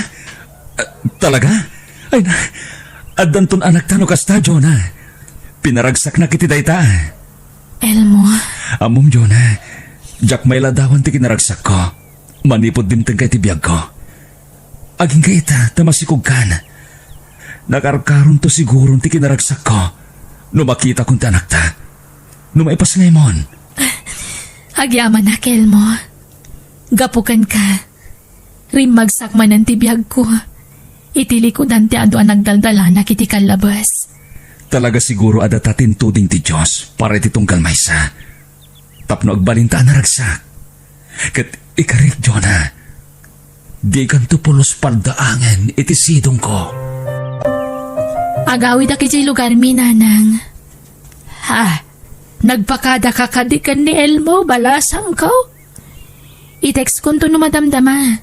Ah, talaga? Ay na, addanton anakta no kasta, Jonah. Pinaragsaknak iti dayta. Elmo. Ammom, Jonah, diak mailadawan ti kinaragsakko manipud dimtengka iti biagko. Agingga ita ta masikogkan. Nakarkaronto siguron ti kinaragsakko no makitakon ti anakta. No maipasngayamon. Agyamanak, Elmo. Gapu kenka, rimmagsak manen ti biagko iti likudan ti adu a nagdaldalanak iti kallabes. Talaga siguro a data ti intuding ti Dios para iti tunggal maysa. Tapno agbalinta a naragsak. Ket ikarik, Jonah, dikanto pulos paldaangen iti sidongko. Agawidak idiay lugarmi, nanang. Ha? Nagpakadaka kadi ken ni Elmo, balasangko? I-textkonto no madamdama.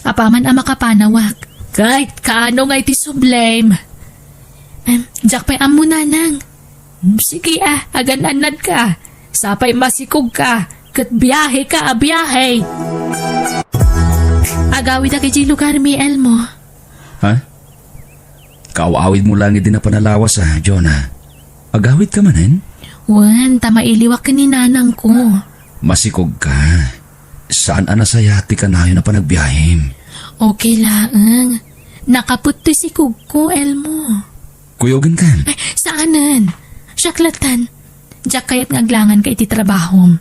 Apaman a makapanawak. Ket kaano nga iti sublem? Em, diak pay ammo, nanang. Sige a, agan-annadka. Sapay masikogka, ket biaheka a biahe. Agawidak idiay lugarmi, Elmo. Ha? Kaaw-awidmo laeng idi napan a lawas a, Jonah. Agawidka manen? Wen, ta mailiwak ken ni nanangko. Masikogka. Saan a nasayaat ti kanayon a panagbiahem. Okay laeng. Nakaput toy sikogko, Elmo. Kuyogenkan? Ay, saanen. Siak lattan. Diak kayat nga aglanganka iti trabahom.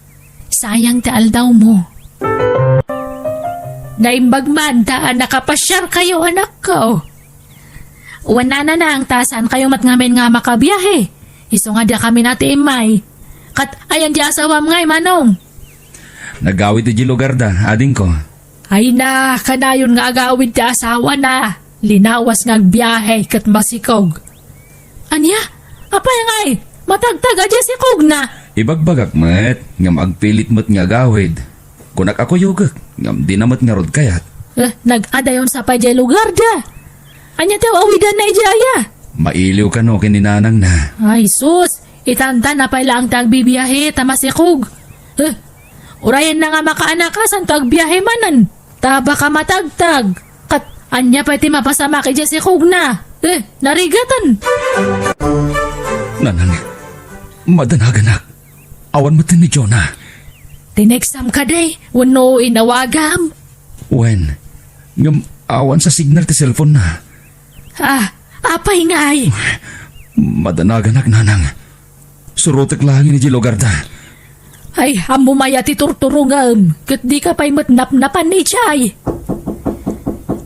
Sayang ti aldawmo. Naimbag man ta a nakapasiarkayo, anakko. Wen, nanang, ta saankayo met ngamin nga makabiahe. Isu nga diakami natiimmay. Ket ayan ti asawam ngay, manong? Nagawid idiay lugarda, adingko. Ay na, kanayon nga agawid ti asawana. Linawas nga agbiahe ket masikog. Ania? Apay ngay? Matagtag a diay sikogna? Ibagbagak met, ngem agpilit met nga agawid. Kunak a kuyogek, ngem dina met ngarud kayat. Eh, nag-adayon sa pay diay lugar da. Ania ti aw-awidanna idiay aya? Mailiw kano ken ni nanangna. Ay, sus! Itantan a pay laeng ti agbibiahe ta masikog. Eh, urayenna nga makaanaka, santo agbiahe manen. Ta baka matagtag. Ket ania pay ti mapasamak idiay sikogna? Eh, narigaten. Nanang, madanaganak. Awan met ni Jonah. Tineksam kadi wenno inawagam? Wen, ngem awan sa signal ti cellphone na. Ah, apay ngay? Madanaganak, nanang. Surotek laeng idiay lugarda. Ay, ammom aya ti turturongem, ket dika pay met napnapan idiay.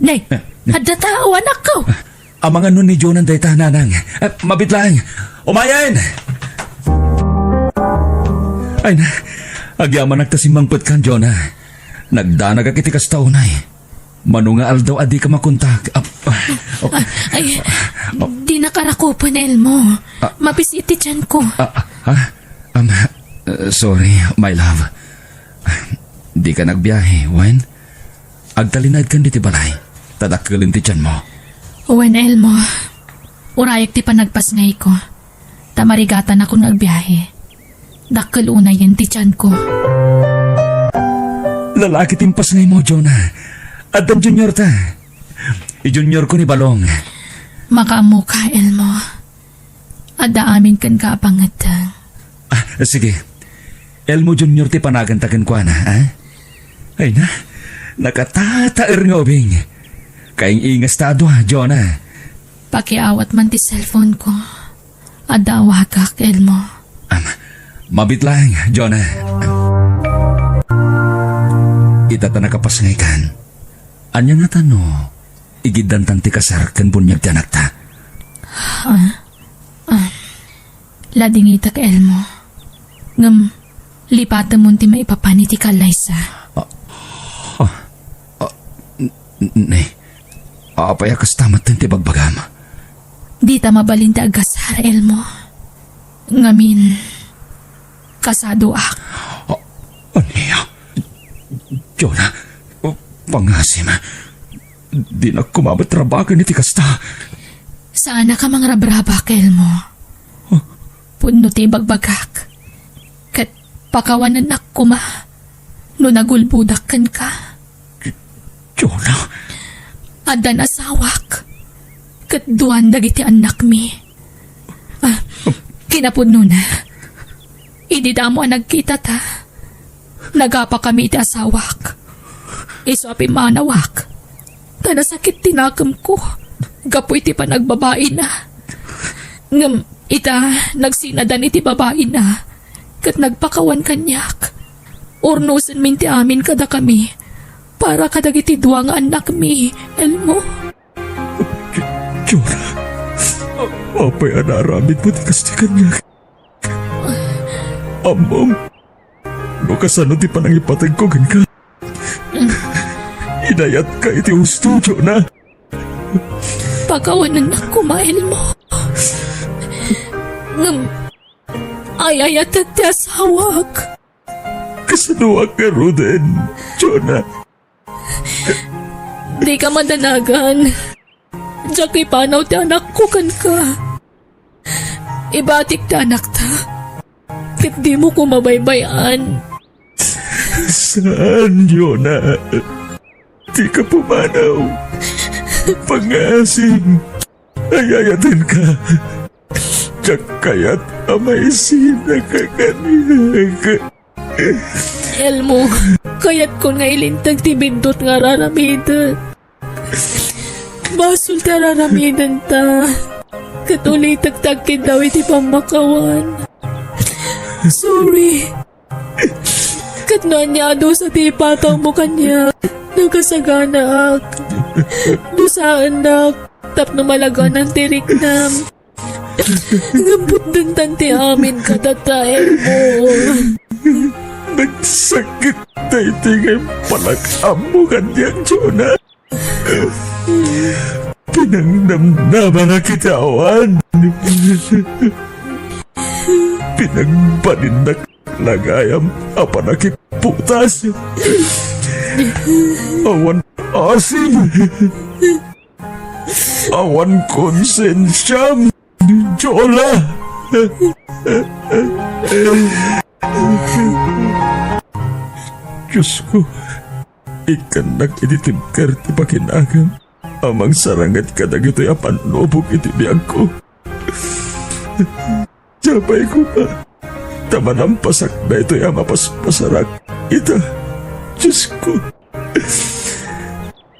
Ne, eh, eh. Adda tao, anakko. Amangan no ni Jonah dayta, nanang. Eh, mabit laeng. Umayen! Ay na, agyamanak ta simmangpetkan, Jonah. Nagdanagak iti kasta unay. Mano nga aldaw a dika makontak. Ap-, ah, oh. Ah, ay, ah, oh. Dinak arakupen, Elmo. Ah. Mabisit ti tianko. Ah, ah, ah. Um, uh, sorry, my love. Dika nagbiahe, wen? Agtalinaedkan ditoy balay, ta dakkel ti tianmo. Wen, Elmo. Urayek ti panagpasngayko. Ta marigatanakon nga agbiahe. Dakkel unayen ti tianko. Lalaki ti impasngaymo, Jonah. Addan juniorta. I juniorko ni Balong. Makaammoka, Elmo. Adda amin kenka a pangeddeng. Ah, sige. Elmo Junior ti panaganta kenkuana, ah? Ay na, nakatataer nga ubing. Kaing-ingasta a dua, Jonah. Pakiawat man ti cellphone ko. Adda awagak, Elmo. Am, mabit laeng, Jonah. Ita ta nakapasngaykan. Ania ngata no igiddantan ti kasar ken buniag ti anakta? Ah? Ah. Ladingitek, Elmo. Ngem, lipatemon ti maipapan iti kallaysa. Ah, ah, ah, n-, n-, ne. Apay a kasta met ti bagbagam? Dita mabalin ti agkasar, Elmo. Ngamin, kasadoak. Ah, ania? Jonah, pangasim. Dinak koma met rabaken iti kasta. Saanak a mangrabrabak, Elmo. Huh? Pudno ti ibagbagak. Ket pakawanennak koma no nagulbodak kenka. Jonah. Addan asawak. Ket duan dagiti annakmi. Ah, kinapudnona, idi damo a nagkitata, nagapakami iti asawak. Isu a pimmanawak, ta nasakit ti nakemko gapu iti panagbabaina. Ngem ita, nagsinadan iti babaina ket nagpakawan kaniak. Urnosenmin ti amin kadakami para kadagiti dua nga annakmi, Elmo. Jonah, apay a naaramidmo ti kasta kaniak? Ammom no kasano ti panangipategko kenka. Inayatka iti husto, Jonah. Pakawanennak koma, Elmo. Ngem, ay-ayatek ti asawak. Kasanoak ngaruden, Jonah? Dika madanagan. Diak ipanaw ti anakko kenka. Ibatik ti anakta. Ket dimo koma baybay-an. Saan, Jonah? Dika pumanaw. Pangasim. Ay-ayatenka. Diak kayat a maisinaka kaniak. Elmo, kayatkon nga ilinteg ti biddut nga ar-aramidek. Basol ti ar-aramidenta. Ket ulitek ti agkiddaw iti pammakawan. Sorry. Ket no ania a dusa ti ipatawmo kaniak, nakasaganaak. Dusaennak tapno malaganan ti riknam. Ngem putdentan ti amin kadata, Elmo. Nagsakit daytoy nga impalak-ammo kaniak, Jonah. Pinangnamnamanak iti awan. Pinagbalinnak nagayam a panakiputas. Awan asim. Awan konsensiam, Jola. Diosko, ikkannak iti tibker ti pakinagam a mangsaranget kadagitoy a pannubog iti biagko. Sapay koma ta manampasak daytoy a mapaspasarak ita. Diosko,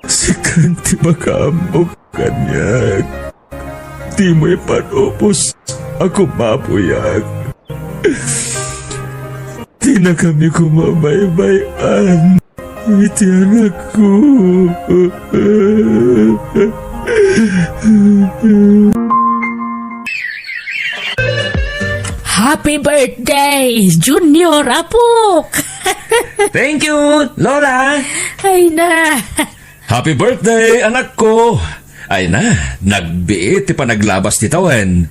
sika ti makaammo kaniak. Dimo ipanubos a kumapuyak. Dinakami koma baybay-an iti anakko. Happy birthday, Junior Apok! Thank you, Lola! Ay na! Happy birthday, anakko! Ay na, nagbiit ti panaglabas ti tawen.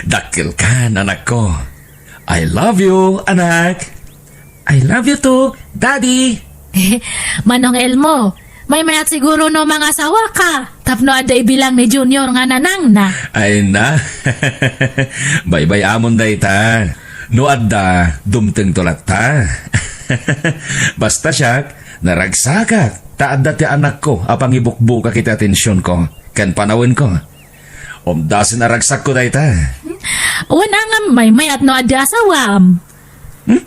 Dakkelkan, anakko. I love you, anak. I love you too, Daddy. Manong Elmo, maymayat siguro no mangasawa ka. Tapno adda ibilang ni Junior nga nanangna. Ay na. Baybay-amon dayta. No adda, dumtengto latta. Basta siak, naragsakak ta adda ti anakko a pangibukbukak iti atensionko ken panawenko. Umdasen a ragsakko dayta. Wen a ngem maymayat no adda asawam. Hmm?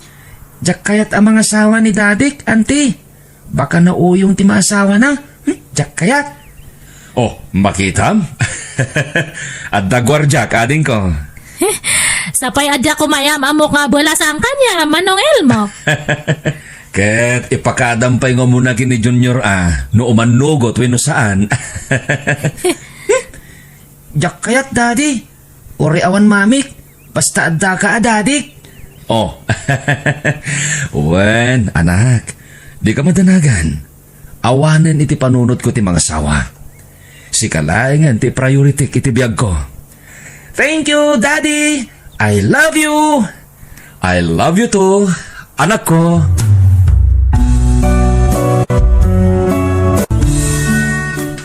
Diak kayat a mangasawa ni dadik, anti. Baka nauyong ti maasawana. Hmm? Diak kayat. Oh, makitam? Adda guardiak, adingko. Sapay adda kumayam amok nga abalasan kaniam, Manong Elmo. Ket ipakadam pay nga umuna ken ni Junior a no umannugot wenno saan. Diak kayat, Daddy. Uray awan mamik. Basta addaka a dadik. Oh. Wen, anak. Dika madanagan. Awanen iti panunotko ti mangasawa. Sika laengen ti priority iti biagko. Thank you, Daddy. I love you. I love you too, anakko.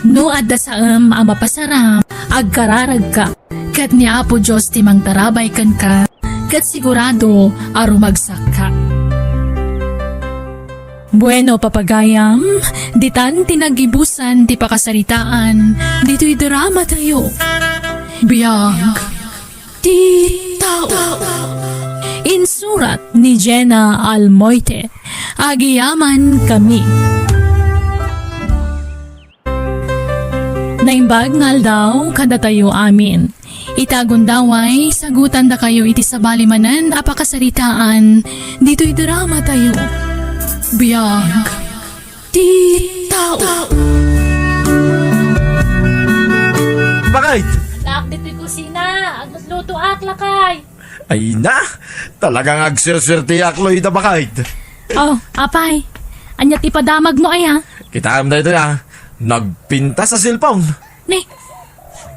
No adda saem a mapasaram, agkararagka, ket ni Apo Dios ti mangtarabay kenka, ket sigurado a rumagsakka. Bueno, papagayam, ditan ti naggibusan ti pakasaritaan ditoy drama tayo. Biag ti tao. Insurat ni Jenna Almoite. Agiyaman kami. Naimbag nga aldaw kadatayo amin. Ita gundaway, sagutandakayo iti sabali manen a pakasaritaan ditoy drama tayo. Biag ti tao. Bakit? Laak ditoy kusina, aglutoak, lakay. Ay na, talagang agsurswerteak, Loida, bakit? Oh, apay, ania ti padamagmo aya? Kitaem daytoy a, nagpintas a cellphone. Ni,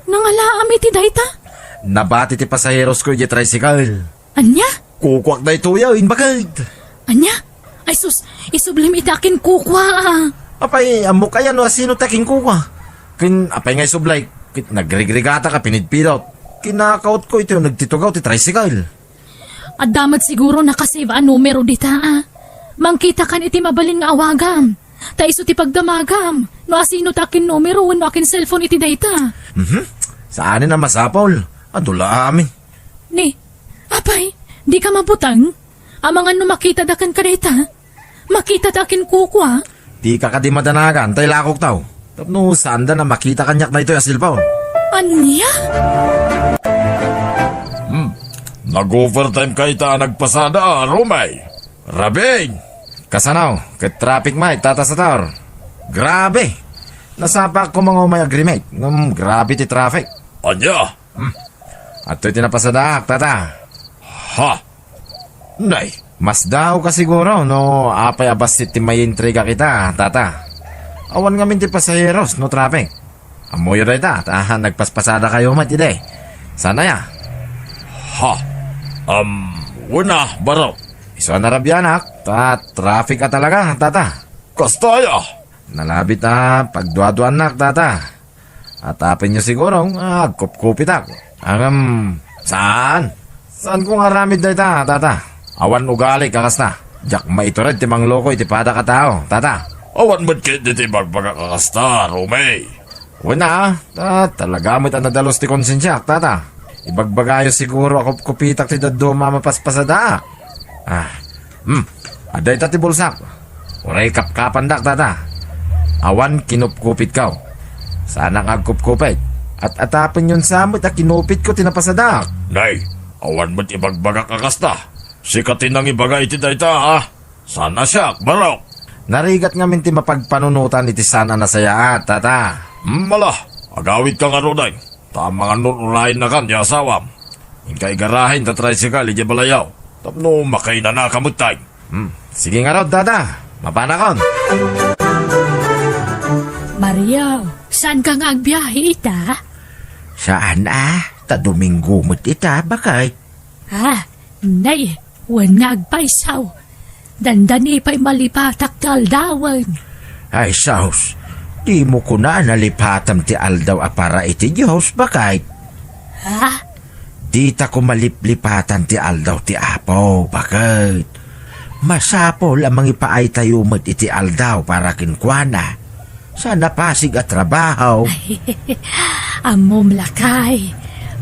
nangalaam iti dayta? Nabati ti pasaherosko iti tricycle. Ania? Kukuak daytoy a, imbagad. Ania? Ay sus, isublim iti akin kukua a. Apay, ammok aya no asino ti akin kukua? Ken apay nga isublay, ket nagrigrigatak a pinidpidot. Kinakautko iti nagtitugaw ti tricycle. Adda met siguro nakasave a numero dita a. Mangkitakan iti mabalin nga awagam. Ta isu ti pagdamagam. No asino ti akin numero wenno akin cellphone iti dayta. Mhm. Saanen a masapul. Adu la amin. Ni, apay, dika mabuteng? Amangan no makitadaken kadayta? Makitadaken kukua? Dika kadi madanagan, tay lakoktaw. Tapno saanda a makita kaniak daytoy a cellphone. Ania? Hmm. Nag-overtime ka ita a nagpasada, a, Romay. Rabing! Kasano? Ket traffic, Mike, Tata Sator. Grabe! Nasapaak koma nga umay agrimate. Ngem grabe ti traffic. Ania? Hmm. Adtoy ti napasadaak, Tata. Ha? Nay, masdaawka siguro no apay a bassit ti maiintrigak ita, Tata. Awan ngamin ti pasaheros no traffic. Ammoyo dayta, ta nagpaspasadakayo met idi. Saan aya? Ha? Am, wen a, Barok. Isu a narabianak, ta traffic a talaga, tata. Kasta aya? Nalabit a pagduaduanak, tata. Atapenyo siguro nga agkupkupitak. Agam, saan? Saanko nga aramid dayta, tata? Awan ugali a kasta. Diak maitured ti mangloko iti padak a tao, tata. Awan met ketdi ti ibagbagak a kasta, Rome. Wen a, ta, talaga met a nadalus ti konsensiak, tata. Ibagbagayo siguro a kupkupitak ti dadduma a mapaspasadaak. Ah, hmm, adda ita ti bulsak. Uray kapkapandak, tata. Awan kinupkupitko. Saanak nga agkupkupit. At-atapenyon sa met a kinupitko ti napasadaak. Nay, awan met ibagbagak a kasta. Sika ti nangibaga iti dayta, a? Saan a siak, barok. Narigat ngamin ti mapagpanunotan iti saan a nasayaat, tata. Hmm, ala, agawidka ngaruden. Ta mangan-ur-urayennakan ti asawam. Inka igarahen ta tricycle idiay balayyo. Tapno makainanaka metten. Hmm, sige ngarud, tata. Mapanakon. Mario, saanka nga agbiahe ita? Saan a, ta Domingo met ita, baket. Ah, nay, wen nga agpayso. Dandani pay malipatak ti aldawen. Ay, sus, dimo kuna a nalipatam ti aldaw a para iti Dios, baket. Ha? Dita koma liplipatan ti aldaw ti Apo, baket. Masapul a mangipaaytayo met iti aldaw para kenkuana. Saan a pasig a trabaho. Ammom, lakay,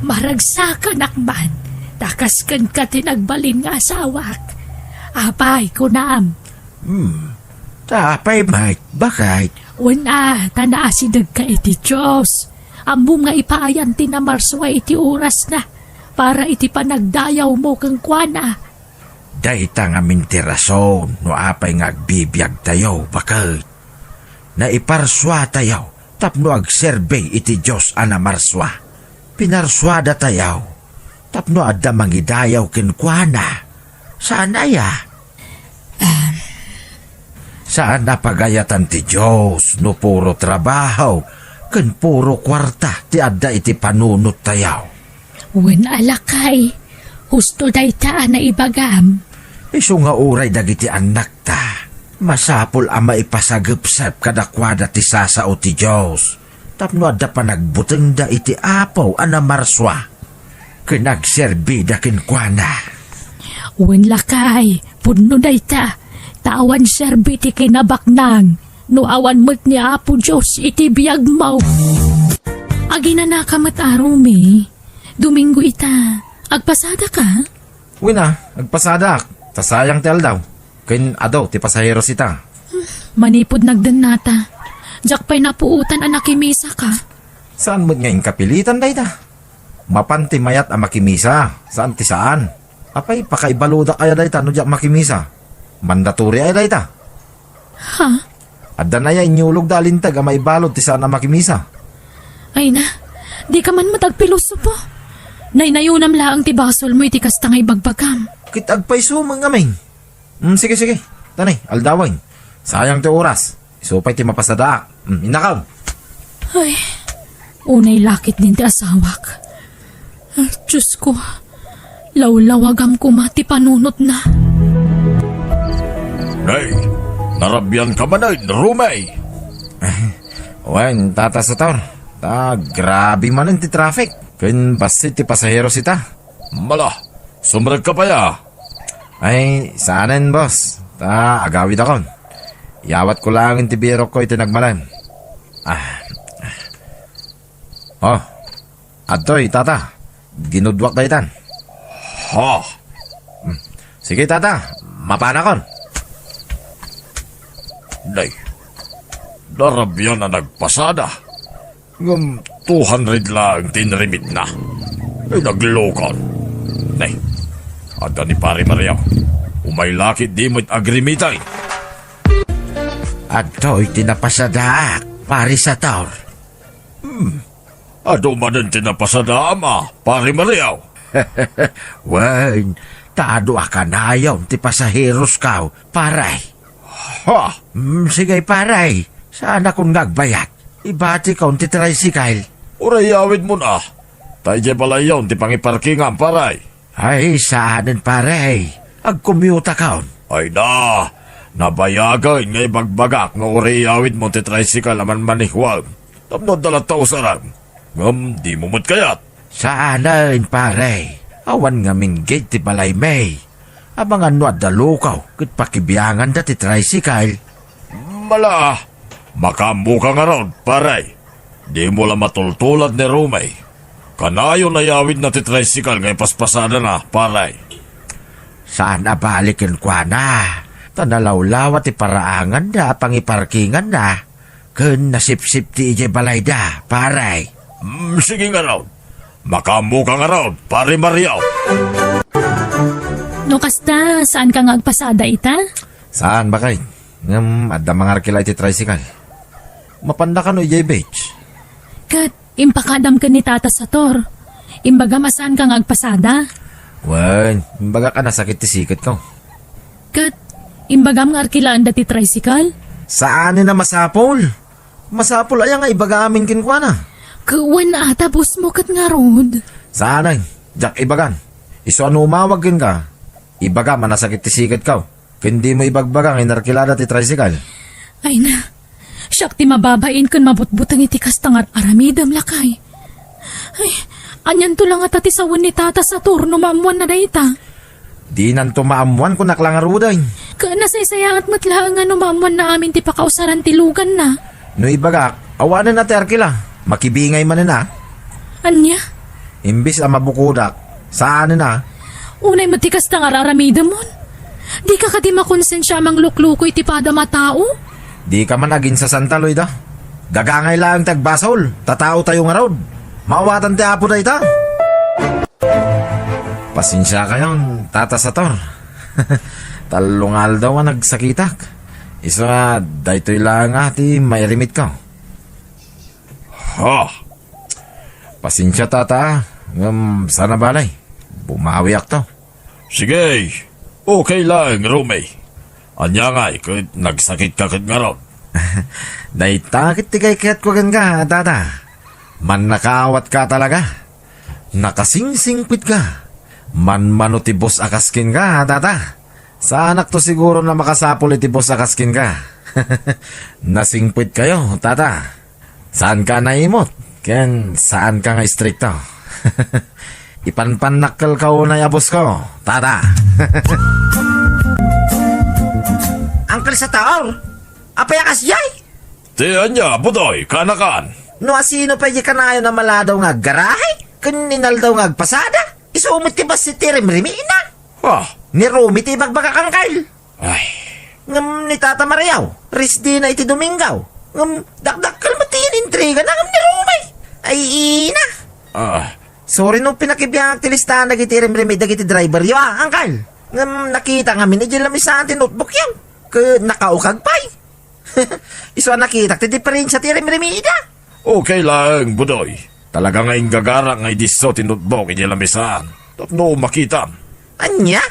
maragsakanak man, ta kas kenka ti nagbalin nga asawak. Apay, kunam? Hmm, ta apay met, baket? Wen a, ta naasidegka iti Dios. Ammom nga ipaayan ti namarsua iti orasna para iti panagdayawmo kenkuana. Dayta ngamin ti rason no apay nga agbibiagtayo, baket. Naiparsuatayo tapno agserbi iti Dios a namarsua. Pinarsuadatayo tapno adda mangidayaw kenkuana. Saan aya? Saan a pagayatan ti Dios no puro trabaho ken puro kuarta ti adda iti panunottayo. Wen a, lakay, husto dayta a naibagam. Isu nga uray dagiti annakta, masapul a maipasagepsep kadakuada ti sasao ti Dios tapno adda panagbutengda iti Apo a namarsua ken agserbida kenkuana. Wen, lakay, pudno dayta, ta awan serbi ti kinabaknang no awan met ni Apo Dios iti biagmo. Aginanaka met a, Rumi. Domingo ita. Agpasadaka? Wen a, agpasadak. Ta sayang ti aldaw. Ken adu ti pasaheros ita. Manipud nagdennata, diak pay napuotan a nakimisaka. Saan met nga inkapilitan dayta? Mapan ti mayat a makimisa, saan ti saan. Apay, pakaibaludak aya dayta no diak makimisa? Mandatory aya dayta? Ha? Adda aya inyulogda a linteg a maibalud ti saan a makimisa? Ay na, dika man met agpilosopo. Naynayonam laeng ti basolmo iti kasta nga ibagbagam. Ket agpayso met ngamin. Mm, sige, sige. Tani, aldawen. Sayang ti oras. Isu pay ti mapasadaak. Mm, innakam. Ay, unay lakit din ti asawak. Ah, Diyos ko, lawlawagam koma ti panunotna. Nay, narabian ka manen, Rumay? Wen, Tata Sator. Ta, grabe manen ti traffic. Ken bassit ti pasaheros ita. Mala, sumrek ka pay a. Ay, saanen, boss. Ta, agawidakon. Iyawatko laeng ti birokko iti nagmalem. Ah. Oh, adtoy, tata. Ginudwak daytan. Ha? Hmm. Sige, tata. Mapanakon. Nay, narabian a nagpasada. Ngem two hundred laeng ti inremitna. Ay, naglokon. Nay, adda ni Pare Mario. Umay lakit di met agremitay. Adtoy ti napasadaak, Pare Sator. Hmm. Adu manen ti napasadaam a, Pare Mario? Wen, ta adu a kanayon ti pasaherosko, pare. Ha? Mm, sige, pare. Saanakon nga agbayad. Ibatikon ti tricycle. Uray awidmon a. Ta idiay balayyon ti pangiparkingam, pare. Ay, saanen, pare. agkommute ka. Ay na, nabayagen nga ibagbagak nga uray iyawidmo ti tricycle a manmanikuem. Tapno adda latta usarem. Ngem dimo met kayat. Saanen, pare. Awan ngamin gate ti balaymi. Amangan no adda lukaw ket pakibianganda ti tricycle. Mala, makaammoka ngarud, pare. Dimo la matultulad ni Romy. Kanayon a iyawidna ti tricycle nga ipaspasadana, pare. Saan a bali kenkuana, ta nalawlawa ti paraanganda a pangiparkinganna, ken nasipsipti idiay balayda, pare. Mm, sige ngarud. Makaammoka ngarud, pare Mario. No kasta, saanka nga agpasada ita? Saan, baket. Ngem adda mangarkila iti tricycle. Mapanda kano idiay beach? Ket impakadam ken ni Tata Sator. Imbagam a saanka nga agpasada. Wen, imbagak a nasakit ti siketko. Ket imbagam nga arkilaanda ti tricycle? Saanen a masapul. Masapul aya nga ibaga amin kenkuana? Ket wen, a, ta bossmo ket ngarud. Saanen, diak ibagan. Isu a no umawag kenka, ibagam a nasakit ti siketko. Ken dimo ibagbaga nga inarkilada ti tricycle. Ay na, siak ti mababain ken mabutbuteng iti kasta nga aramidem, lakay. Ay, anianto la ngata ti sawen ni Tata Sator no maammoanna dayta? Dinanto maammoan, kunak la ngaruden. Ket nasaysayaat met laeng a no maammoanna amin ti pakausaran ti luganna. No ibagak, awanen a ti arkila. Makibingay manen a. Ania? Imbes a mabukodak, saanen a. Unay met ti kasta nga ar-aramidemon. Dika kadi makonsensia a manglukluko iti padam a tao? Dika man aginsasanta, Loida. Dagangay laeng ti agbasol, ta taotayo ngarud. Maawatan ti Apo dayta. Pasensiakayon, Tata Sator. Tallo nga aldaw a nagsakitak. Isu a daytoy laeng a ti mairimitko. Ha? Pasensia, Tata, ngem saan a bale. Bumawiakto. Sige, okay laeng, Romy. Ania ngay ket nagsakitka ket ngarud? Dayta ket ti kaykayatko kenka, Tata. Mannakaawatka talaga. Nakasingsingpetka. Manmano ti boss a kas kenka, Tata. Saanakto siguro a makasapul iti boss a kas kenka. Nasingpetkayo, Tata. Saanka a naimot, ken saanka nga istrikto. Ipanpannakkelka unay a boss ko, Tata. Uncle Sator, apay a kasdiay? Ti ania, Budoy, kaanakan? No asino pay di kanayon a maladaw nga aggarahe, ken inaldaw nga agpasada, isu met ti bassit ti rimrimina. Ah. Ni Romy ti ibagbagak, Uncle. Ay. Ngem ni Tata Mario, rest day na iti Domingo. Ngem dakdakkel met ti inintrigana ngem ni Romy. Ay, ina. Ah. Sorry no pinakibiangak ti listahan dagiti rimrimi dagiti driveryo, a, Uncle. Ngem nakita ngamin idiay lamisaan ti notebookyo. Ket nakaukag pay. Isu a nakitak ti diferensia ti rimrimida. Okay laeng, Budoy. Talaga nga inggagarak nga idisso ti notebook idiay lamisaan tapno makitam. Ania?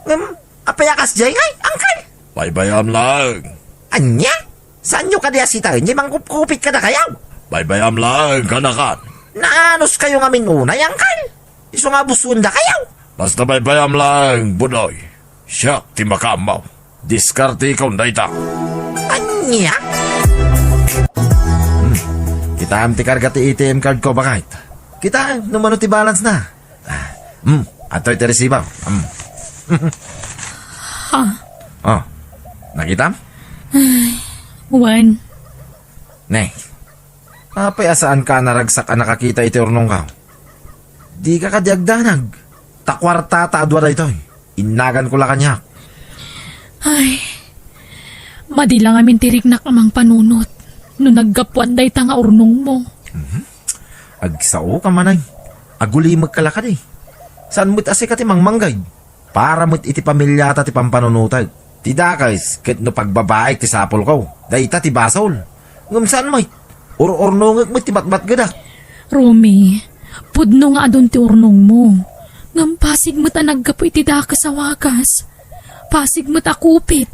Ngem, apay a kasdiay ngay, Uncle? Baybayam laeng. Ania? Saanyo kadi a sitaen ti mangkupkupit kadakayo? Baybayam laeng, kaanakan. Naanuskayo ngamin unay, Uncle? Isu nga abusuendakayo. Basta baybayam laeng, Budoy. Siak ti makaammo. Diskartekon dayta. Ania? Hmm. Kitaem ti karga ti A T M card ko, baket. Kitaem no mano ti balance na. Ah, hmm, adtoy ti resibo. Hmm. Ha? Oh, nakitam? Ay, wen. Ne, apay a saanka a naragsak a nakakita iti urnongko? Dika kadi agdanag. Ta kuartata a dua daytoy. Innaganko la kaniak. Ay, madi la ngamin ti riknak a mangpanunot no naggapuan dayta nga urnongmo. Mhm. Agsaoka man ay. Agulimekka la kadi. Saan met a sika ti mangmanggay? Para met iti pamiliata ti pampanunotek. Ti dakes ket no pagbabaek ti sapulko, dayta ti basol. Ngem saan met, ur-urnongek met ti batbatgedak. Romy, pudno nga adun ti urnongmo. Ngem pasig met a naggapu iti dakes a wagas. Pasig met a kupit.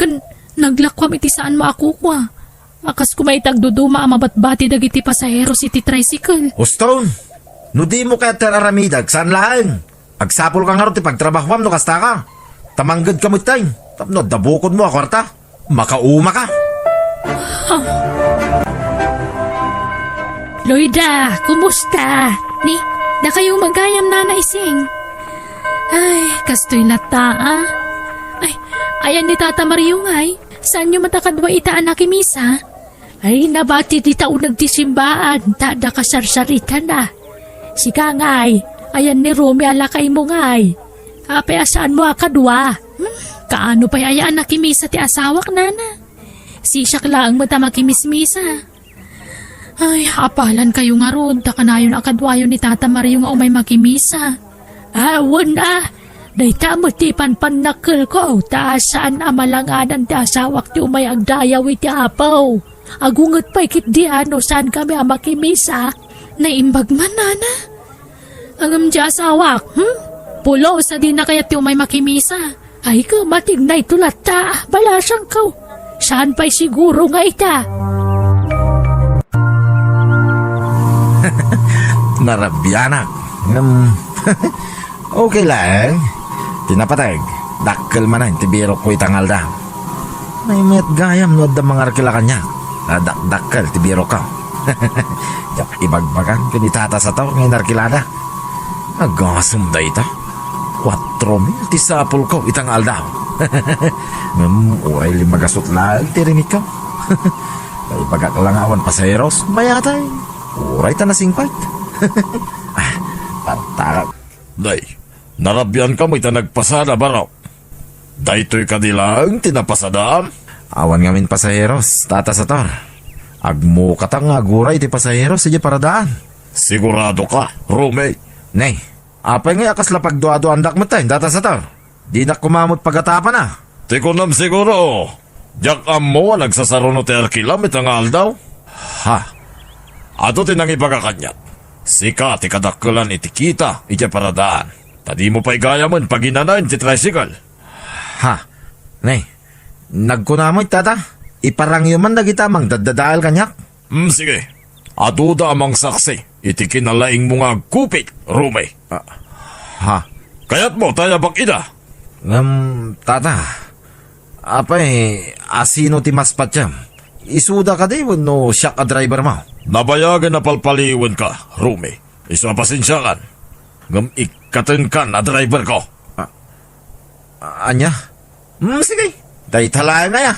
Ken naglakuam iti saanmo a kukua. A kas koma iti agduduma a mabatbati dagiti pasaheros iti tricycle. Uston, no dimo kayat ti ar-aramidek, saan laeng. Agsapulka ngarud ti pagtrabahuam no kastaka. Ta manggedka metten tapno adda bukodmo a kuarta. Makaumaka. Loida, kumusta? Ni, dakayo met gayam, Nana Ising. Ay, kastoy latta, a. Ay, ayan ni Tata Mario ngay. Saanyo met a kadua ita a nakimisa? Ay, nabati dita uneg ti simbaan, ta adda kasarsaritana. Sika ngay, ayan ni Romy a lakaymo ngay. Apay a saanmo a kadua? Hmm? Kaano pay aya a nakimisa ti asawak, Nana? Siak laeng met a makimismisa. Ay, apalankayo ngarud, ta kanayon a kaduayo ni Tata Mario nga umay makimisa. Awan a, dayta met ti panpannakkelko, ta saan a malangadan ti asawak ti umay agdayaw iti Apo. Agunget pay ketdi a no saankami a makimisa. Naimbag man, Nana. Ngem ti asawak, hmm? Pulos a dina kayat ti umay makimisa. Ay, kematignay to latta, balasangko. Saan pay siguro nga ita? Narabianak. Ngem, okay laeng. Ti napateg, dakkel manen ti birokko ita nga aldaw. Nay met gayam no adda mangarkila kaniak. Nadakdakkel ti birokko. Diak ibagbagan ken ni Tata Sator nga inarkilada. Agasem dayta. Kuatro mil ti sapulko ita nga aldaw. Ngem uray lima gasut laeng ti rimitko. Naibagak la nga awan pasaheros, mayatay. Uray ta nasingpet. Ah, pantarak. Nay, narabianka met ita nagpasada, barok. Daytoy kadi laeng ti napasadaam? Awan ngamin pasaheros, Tata Sator. Agmukatak nga aguray ti pasaheros idiay paradaan. Siguradoka, Romy? Nay, apay ngay a kasla pagduaduaandak metten, Tata Sator? Dinak koma met pagatapana. Ti kunam siguro, diak ammo a nagsasaruno ti arkilam ita nga aldaw. Ha? Adu ti nangibaga kaniak. Sika ti kadakkelan iti kita idiay paradaan. Ta dimo pay gayamen paginanaen ti tricycle. Ha? Nay, nagkuna met, Tata? Iparangyo man dagita a mangdaddadael kaniak. Hmm, sige. Aduda a mangsaksi iti kinalaingmo nga agkupit, Romy. Ah, ha? Kayatmo ta ayabak ida? Ngem, Tata, apay, asino ti mas patiem? Isuda kadi wenno siak a drivermo? Nabayagen a palpaliwenka, Romy. Isu a pasensiakan. Ngem ikkatenkan a driverko. Ah, ania? Hmm, sige. Dayta laeng aya.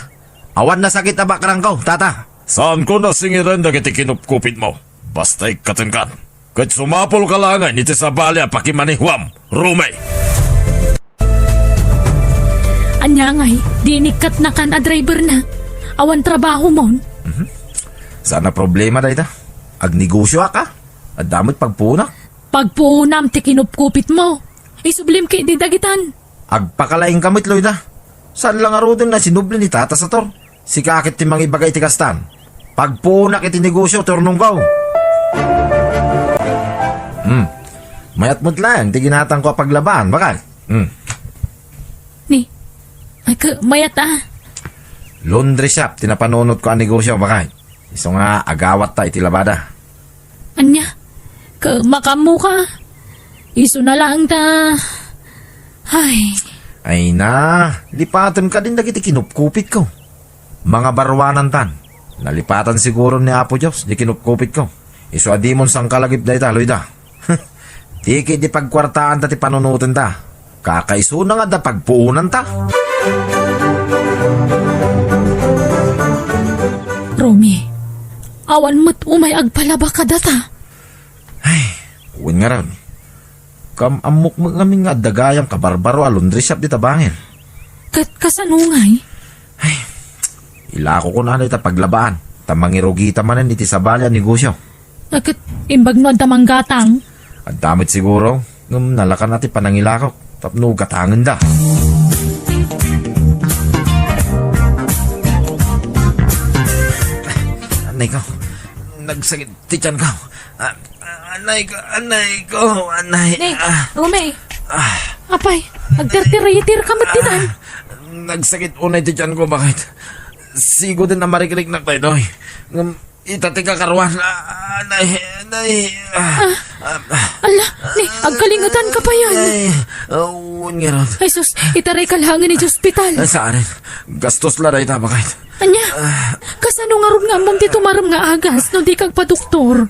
Awan nasakit a bakrangko, Tata. Saanko nasingiren dagiti kinupkupitmo. Basta ikkatenkan. Ket sumapulka laengen iti sabali a pakimanehuam, Romy. Ania ngay, di inikkatnakan a driverna? Awan trabahomon? Mhm. Saan a problema dayta. Agnegosioak, a. Adda met pagpuonak. Pagpuonam ti kinupkupitmo. Isublim ketdi dagitan. Agpakalaingka met, Loida. Saan la ngaruden a sinubli ni Tata Sator. Sika ket ti mangibaga iti kastan. Pagpuonak iti negosio, turnongko. Hmm. Mayat met laeng ti ginatangko a paglabaan, bakay. Hmm. Ni, ay, ka, mayat a. Laundry shop ti napanunotko a negosio, bakay. Isu nga agawatta iti labada. Ania? Ka, makaammoka? Isuna laeng ta. Ay. Ay na, lipaten kadin dagiti kinupkupitko. Mangabaruanantan. Nalipatan siguro ni Apo Dios di kinupkupitko. Isu a dimon sangkalagip dayta, Loida. Ti ketdi pagkuartaanta ti panunotenta. Kakaisuna nga adda pagpuonanta. Romy, awan met umay agpalaba kadata. Ay, wen ngarud. Kam-ammok met ngamin nga adda gayam kabarbaro a laundry shop dita bangir. Ket kasano ngay? Ay, ilako ko na ita paglabaan, ta mangirugita manen iti sabali a negosio. A, ket imbag no adda manggatang? Adda met siguro, ngem nalakan ti panangilakok tapno gatangenda. Anay ko, nagsakit ti tiyan ko. Ah, anay ko, anay ko, anay. Nick, ah. Romy. Ah. Apay, agtirtiritir ka met ditan. Ah, nagsakit unay ti tiyan ko, bakit? Sigo din a marikriknak daytoy. Ngem, ita ti kakaruan. Ah, anay, Ay, ah, ah, Ala, ni, agkalingetan ka pa yan. Ay, ah, wen ngarud. Ay, sus, itaray ka laengen iti ospital. Ah, saan? Gastos la dayta, baket. Ania? Kasano ngarud nga ammom ti tumarem nga agas no di ka agpadoktor?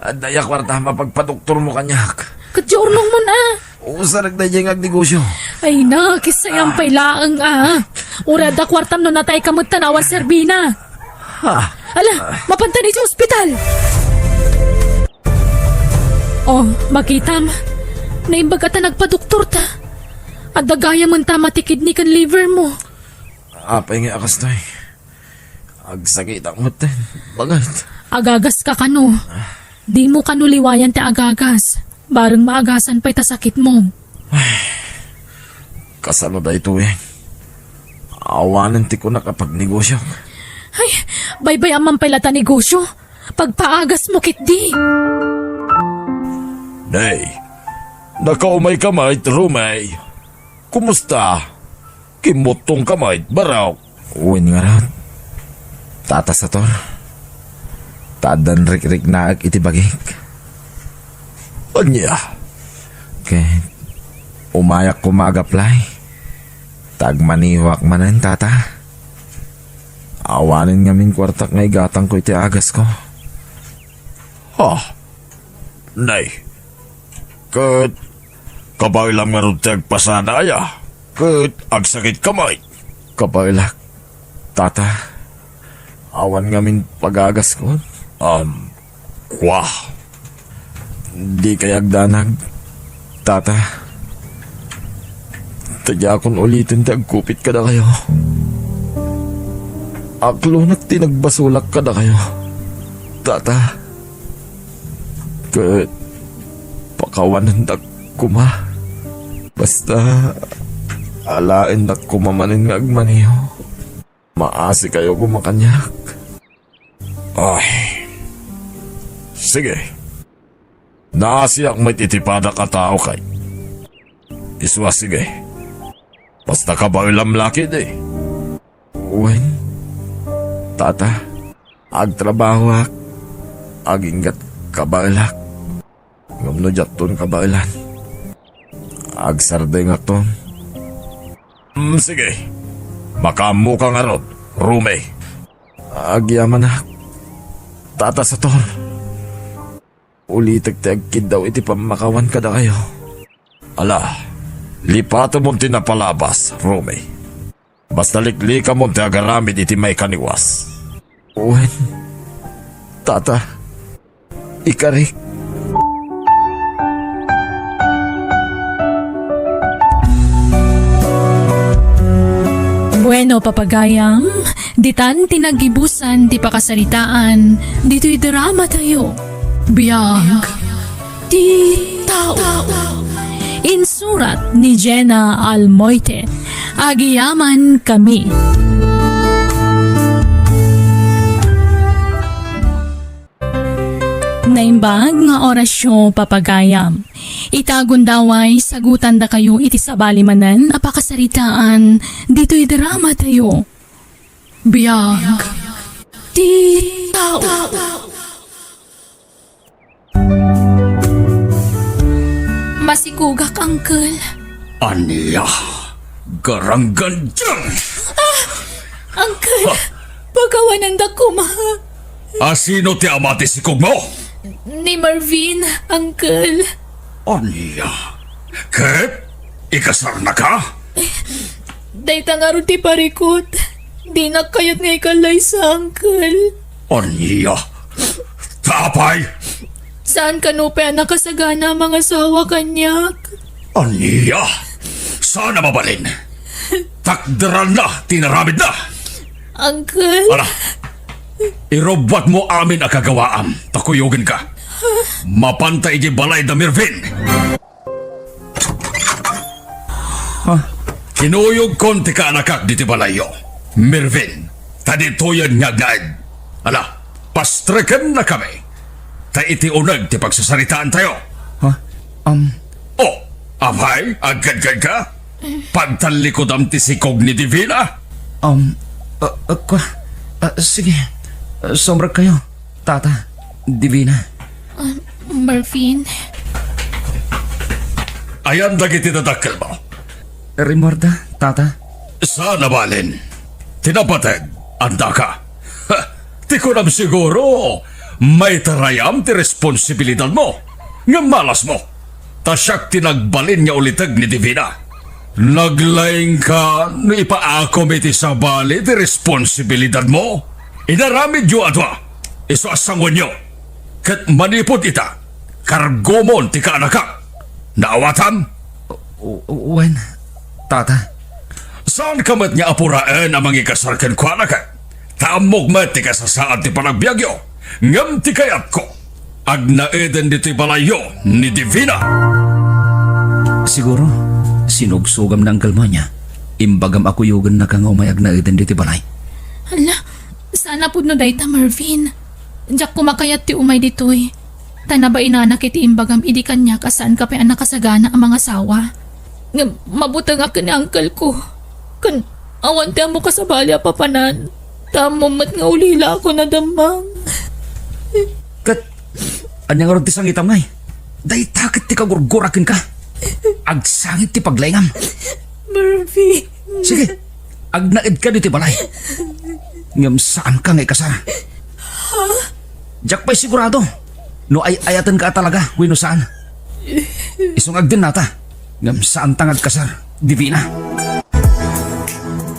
Adda aya kuarta, mapagpadoktormo kaniak. Ket diay urnongmon a. Usarek daydiay nga agnegosio. Ay, nakisayam pay laeng a. Uray adda kuartam no natay ka met tan awan serbina. Ha? Ala, mapantan iti ospital. Oh, makitam. Naimbag a ta nagpadoktor ta. Adda gayamen ta mati kidney ken liver mo. Apay nga a kastoy? Agsakitak met, baket. Agagas ka kano? Dimo kano liwayan ti agagas. Bareng maagasan pay ta sakitmo. Kasano daytoy? Awanen ti kunak a pagnegosio. Ay, baybay-am man pay la ta negosio. Pagpaagasmo ketdi. Nay, nakaumay ka met, Rumay. Kumusta? Kimmuttong ka met, barok. Wen ngarud, Tata Sator. Ta addan rikriknaek iti bagik. Ania? Ket umayak koma agaplay. Ta agmanehoak manen, Tata. Awanen ngamin kuartak nga igatangko iti agasko. Ha? Nay, ket kabaelam ngarud ti agpasada aya? Ket agsakit ka met? Kabaelak, Tata. Awan ngamin pagagaskon. Um, kwa? Dikay agdanag, Tata. Ta diakon uliten ti agkupit kadakayo. Aklonak ti nagbasolak kadakayo, Tata. Ket pakawanendak koma. Basta, alaendak koma manen nga agmaneho. Maasikayo koma kaniak. Ay. Sige. Naasiak met iti padak a tao kay. Isu a sige. Basta kabaelam la ketdi. Wen, Tata, agtrabahoak, aginggat kabaelak. Ngem no diakton kabaelan, agsardengakton. Mm, sige. Makaammoka ngarud, Rumi. Agyamanak, Tata Sator. Ulitek ti agkiddaw iti pammakawan kadakayo. Ala, lipatemon ti napalabas, Rumi. Basta liklikamon ti agaramid iti maikaniwas. Wen, Tata, ikarik. Bueno, papagayam, ditan ti naggibusan ti pakasaritaan ditoy drama tayo. Biag ti tao. Insurat ni Jenna Almoite. Agiyaman kami. Naimbag nga orasyo, papagayam. Ita gundaway, sagutandakayo iti sabali manen a pakasaritaan ditoy drama tayo. Biag ti tao. Masikogak, Uncle. Ania? Garanggan diay! Ah! Uncle! Ah! Pakawanendak koma. A sino ti ama ti sikogmo? Ni Marvin, Uncle. Ania? Ket ikasarnaka? Dayta ngarud ti parikut. Dinak kayat nga ikallaysa, Uncle. Ania? Ta apay? Saan kano pay a nakasagana a mangasawa kaniak? Ania? Saan a mabalin? Takderanna ti inaramidna. Uncle? Ala, irubbuatmo amin a kagawaam, ta kuyogenka. Mapanta idiay balay da Mervin. Ha? Kinuyogkon ti kaanakak ditoy balayyo, Mervin, ta ditoyen nga agnaed. Ala, pastreken na kami. Ta iti uneg ti pagsasaritaantayo. Ha? Um. Oh, apay, agkadkad ka? Pagtallikudam ti sikog ni Divina? Um, uh, uh, kwa, uh, sige. Uh, sumrekkayo, Tata, Divina. Um, Marvin. Ayan dagiti dadakkelmo? Rimmuarda, Tata. Saan a balin. Ti napateg, andaka. Ha, ti kunam siguro, maitarayam ti responsibilidadmo. Ngem malasmo. Ta siak ti nagbalin nga uliteg ni Divina. Naglaingka no ipaakom iti sabali ti responsibilidadmo. Inaramidyo a dua, isu a sanguenyo. Ket manipud ita, kargomon ti kaanakak. Naawatam? W-, w-, wen, Tata. Saanka met nga apuraen a mangikasar kenkuana ket ta ammok met ti kasasaad ti panagbiagyo, ngem ti kayatko, agnaeden ditoy balayyo ni Divina. Siguro, sinugsugamna, Uncle Monya. Imbagam a kuyogennaka nga umay agnaeden ditoy balay. Hala, saan a pudno dayta, Marvin. Diak koma kayat ti umay ditoy. Ta nabainanak iti imbagam idi kaniak a saanka pay a nakasagana a mangasawa. Ngem mabutengak ken ni uncle ko. Ken awan ti ammoka sabali a papanan. Ta ammom met nga ulila ako nadamang. Ket ania ngarud ti sangitam, ngay? Dayta ket ti kagurgurak kenka. Agsangit ti paglaingam. Marvin. Sige, agnaedka ditoy balay. Ngem saanka nga ikasar. Ha? Diak pay sigurado no ay-ayatenka a talaga wenno saan. Isu nga agdennata, ngem saanta nga agkasar, Divina.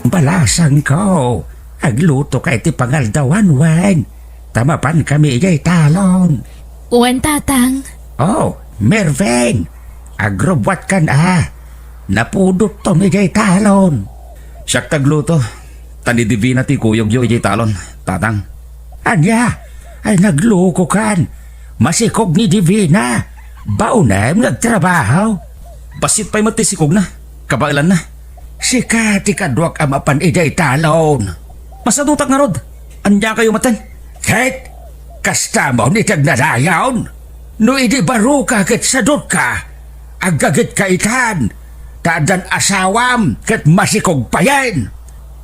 Balasangko, aglutoka iti pangaldawan wen, ta mapankami idiay talon. Wen, Tatang. Oh, Mervin, agrubbuatkan a. Napudotton idiay talon. Siak ti agluto, ta ni Divina ti kuyogyo idiay talon, Tatang. Ania? Ay, naglukokan. Masikog ni Divina. Baonem nga agtrabaho. Bassit pay met ti sikogna. Kabaelanna. Sika ti kaduak a mapan idiay talon. Masadutak ngarud. Ania kayo maten? Ket, kastamon iti agnanayon? No idi baroka ket sadutka, aggagetka itan, ta addan asawam ket masikog payen.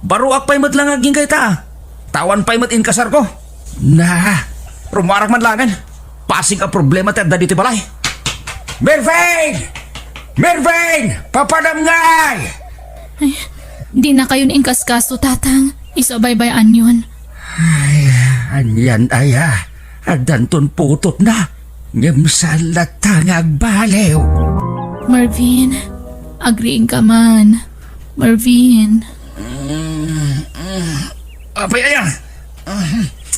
Baroak pay met la nga agingga ita. Ta awan pay met inkasarko. Na, rummuarak man laengen. Pasig a problema ti adda ditoy balay. Mervin! Mervin! Papanam ngay! Ay, dinakayon inkaskaso, Tatang. Isu a baybay-anyon. Ay, anian aya? Addanton putotna. Ngem saan latta nga agbaliw. Marvin, agriingka man. Marvin. Mm, mm. Apay aya?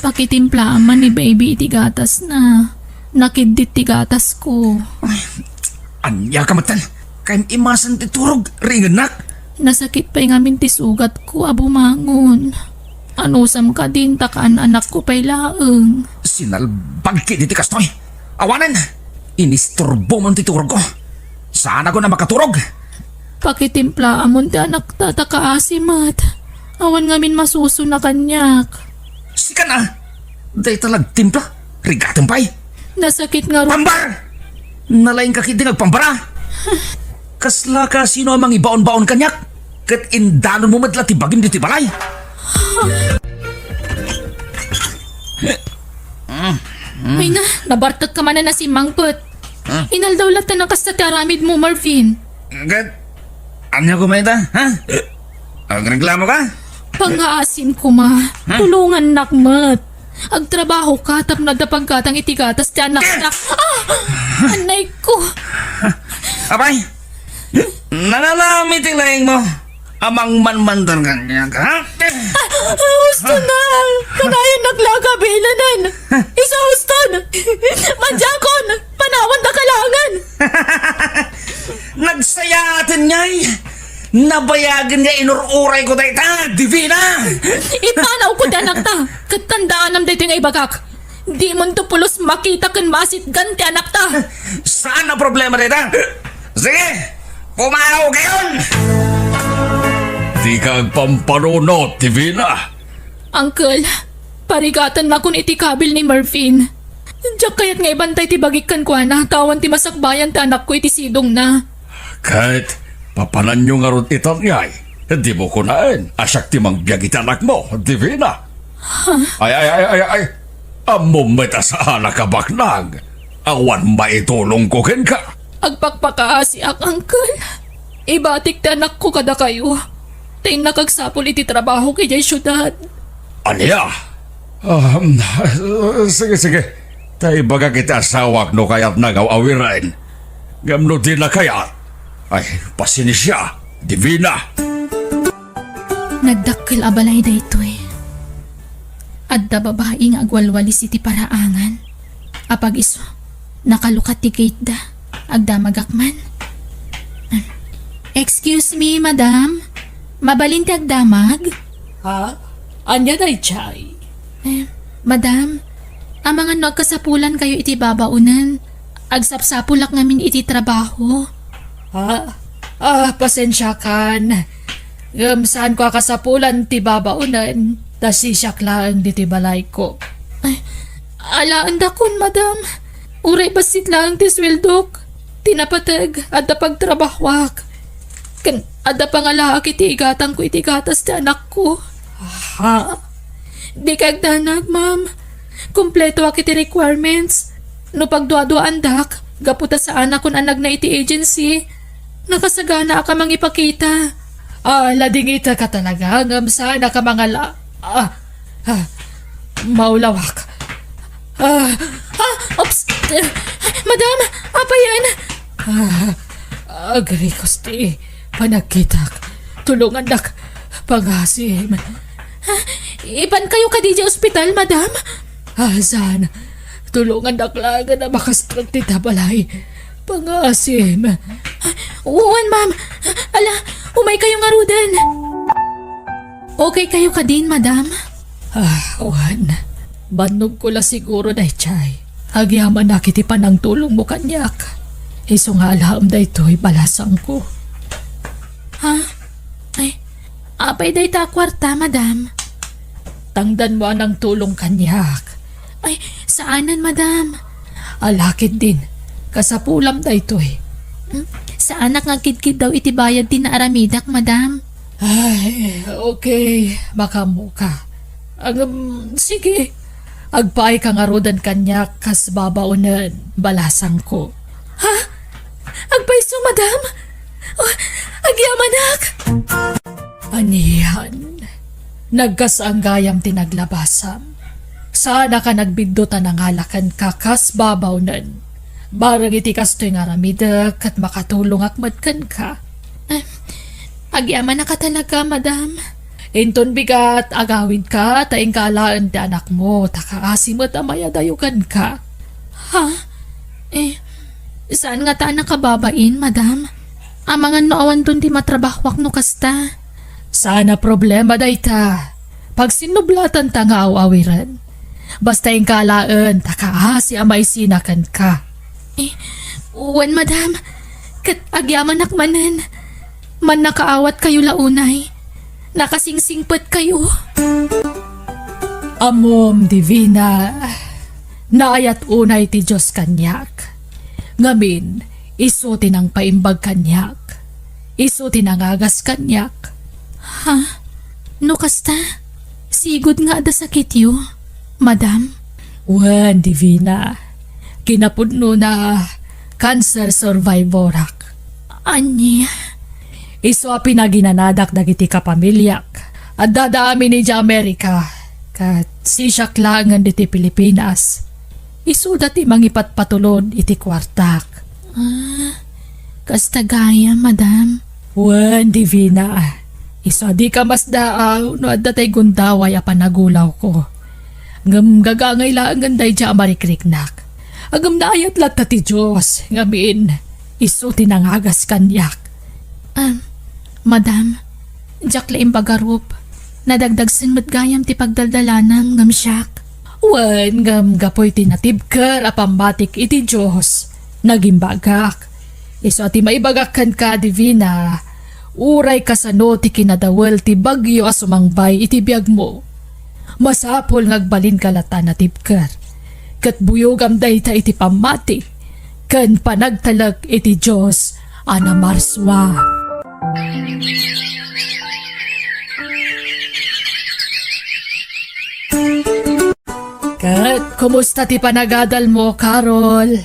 Pakitimplaan man ni baby iti gatasna. Nakiddit ti gatasko. Ania ka metten? Kayem imasen ti turog, riingennak. Nasakit pay ngamin ti sugatko a bumangon. Anusam kadin ta kaan-anakko pay laeng. Sinalbag ketdi ti kastoy. Awanen! Inisturbomon ti turogko. Saanakon a makaturog. Pakitimplaamon ti anakta ta kaasi met. Awan ngamin masusuna kaniak. Sika na! Dayta la agtimpla. Rigatem pay. Nasakit nga ru- Pambar! Nalaingka ketdi nga agpambara. Kasla kasino a mangibaon-baon kaniak? Ket indanonmo met la ti bagim ditoy balay. Ay na, nabartekka manen a simmangpet. Huh? Inaldaw latta nga kasta ti aramidmo, Marvin. Ket, ania koma ita, ha? Agreklamo ka? Pangngaasim koma, tulongannak met. Agtrabaho ka tapno adda paggatang iti gatas ti anakta. Ah! Anay ko! Apay, nananami ti laingmo a mangmanmandan kaniak, ha? Ah, husto na! Kanayannak la a kabilanan! Isu husto! Madiakon! Panawan da kalangan! Nagsayaaten ngay! Nabayagen nga inur-urayko dayta, Divina! Ipanawko ti anakta, ket tandaanam daytoy nga ibagak. Dimonto pulos makita ken masitgan ti anakta. Saan a problema dayta? Sige, pumanaw kayon! Dika agpampanunot, Divina. Uncle, parigatannakon iti kabil ni Marvin. Diak kayat nga ibantay ti bagik kenkuana, ta awan ti masakbayan ti anakko iti sidongna. Ket papananyo ngarud itan ngay? Dimo kunaen a siak ti mangbiag iti anakmo, Divina. Ay, ay, ay, ay, ay. Ammom met a saanak a baknang. Awan maitulongko kenka. Agpakpakaasiak, Uncle. Ibatik ti anakko kadakayo. Ta innak agsapul iti trabahok idiay siudad. Ania? Um, sige, sige. Ta ibagak iti asawak no kayatna nga aw-awiren. Ngem no dina kayat, ay, pasensia, Divina. Nagdakkel a balay daytoy. Adda babai nga agwalwalis iti paraangan. Apag isu, nakalukat ti gate da. Agdamagak man. Excuse me, madam. Mabalin ti agdamag? Ha? Ania daydiay? Eh, madam, amangan no agkasapulankayo iti babaonen, agsapsapulak ngamin iti trabaho. Ha? Ah, pasensiakan. Ngem saanko a kasapulan ti babaonen, ta sisiak laeng ditoy balayko. Ay, alaendakon, madam. Uray bassit laeng ti sueldok. Ti napateg, adda pagtrabahoak. Ken adda pangalaak iti igatangko iti gatas ti anakko. Ha? Dika agdanag, ma'am. Kumpletoak iti requirements. No pagduaduaandak, gapu ta saanakon a nagna iti agency, nakasaganaak a mangipakita. Ah, ladingitaka talaga, ngem saanak a mangala-, ah, ah, maulawak. Ah, ah, oops! Madam, apay yan? Ah, agrikos ti panagkitak. Tulungandak. Pangasim. Ah, ipankayo kadi idiay ospital, madam? Ah, saan? Tulungandak laeng a makastrek ti balay. Pangasim. Ah, wen, ma'am. Ala, umaykayo ngaruden. Okay kayo kadin, madam? Ah, wen. Bannogko la siguro daydiay. Agyamanak iti panangtulongmo kaniak. Isu nga alaem daytoy balasangko. Ha? Ay, apay dayta a kuarta, madam? Tangdanmo a nangtulong kaniak. Ay, saanen, madam. Ala ketdin, kasapulam daytoy. Hmm? Saanak nga agkidkiddaw iti bayad ti naaramidak, madam. Ay, okay, makaammoka. Ngem, sige, agpaayka ngaruden kaniak kas babaonen, balasangko. Ha? Agpayso, madam? Oh, agyamanak! Anian, nagkasaan gayam ti naglabasam. Saanak a nagbiddut a nangala kenka kas babaonen. Bareng iti kastoy nga aramidek ket makatulongak met kenka. Eh, agyamanak a talaga, madam. Inton bigat, agawidka ta inka alaen ti anakmo, ta kaasi met a mayadayo kenka. Ha? Eh, saan ngata a nakababain, madam? Amangan no awanton ti matrabahoak no kasta. Saan a problema dayta. Pagsinnublatanta nga aw-awiren. Basta inka alaen ta kaasi a maisina kenka. Eh, wen, madam. Ket agyamanak manen. Mannakaawatkayo la unay. Nakasingsingpetkayo. Ammom, Divina, naayat unay ti Dios kaniak. Ngamin, isu ti nangpaimbag kaniak. Isu ti nangagas kaniak. Ha? No kasta, sigud nga adda sakityo, madam? Wen, Divina. Kinapudnona, cancer survivorak. Ania? Isu a pinaginanadak dagiti kapamiliak. Addada amin idiay Amerika, ket sisiak laengen ditoy Pilipinas. Isuda ti mangipatpatulod iti kuartak. Ah, kasta gayam, madam. Wen, Divina. Isu a dika masdaaw no adda tay gundaway a panagulawko. Ngem gagangay laengen daydiay a marikriknak. Ngem naayat latta ti Dios, ngamin, isu ti nangagas kaniak. Ah, madam, diak la imbagarup. Nadagdagsen met gayam ti pagdaldalanam ngem siak. Wen, ngem gapu iti natibker a pammatik iti Dios, nagimbagak. Isu a ti maibagak kenka, Divina, uray kasano ti kinadawel ti bagyo a sumangbay iti biagmo. Masapul nga agbalinka latta a natibker. Ket buyogam dayta iti pammati ken panagtalek iti Dios a namarsua. Ket kumusta ti panagadalmo, Carol?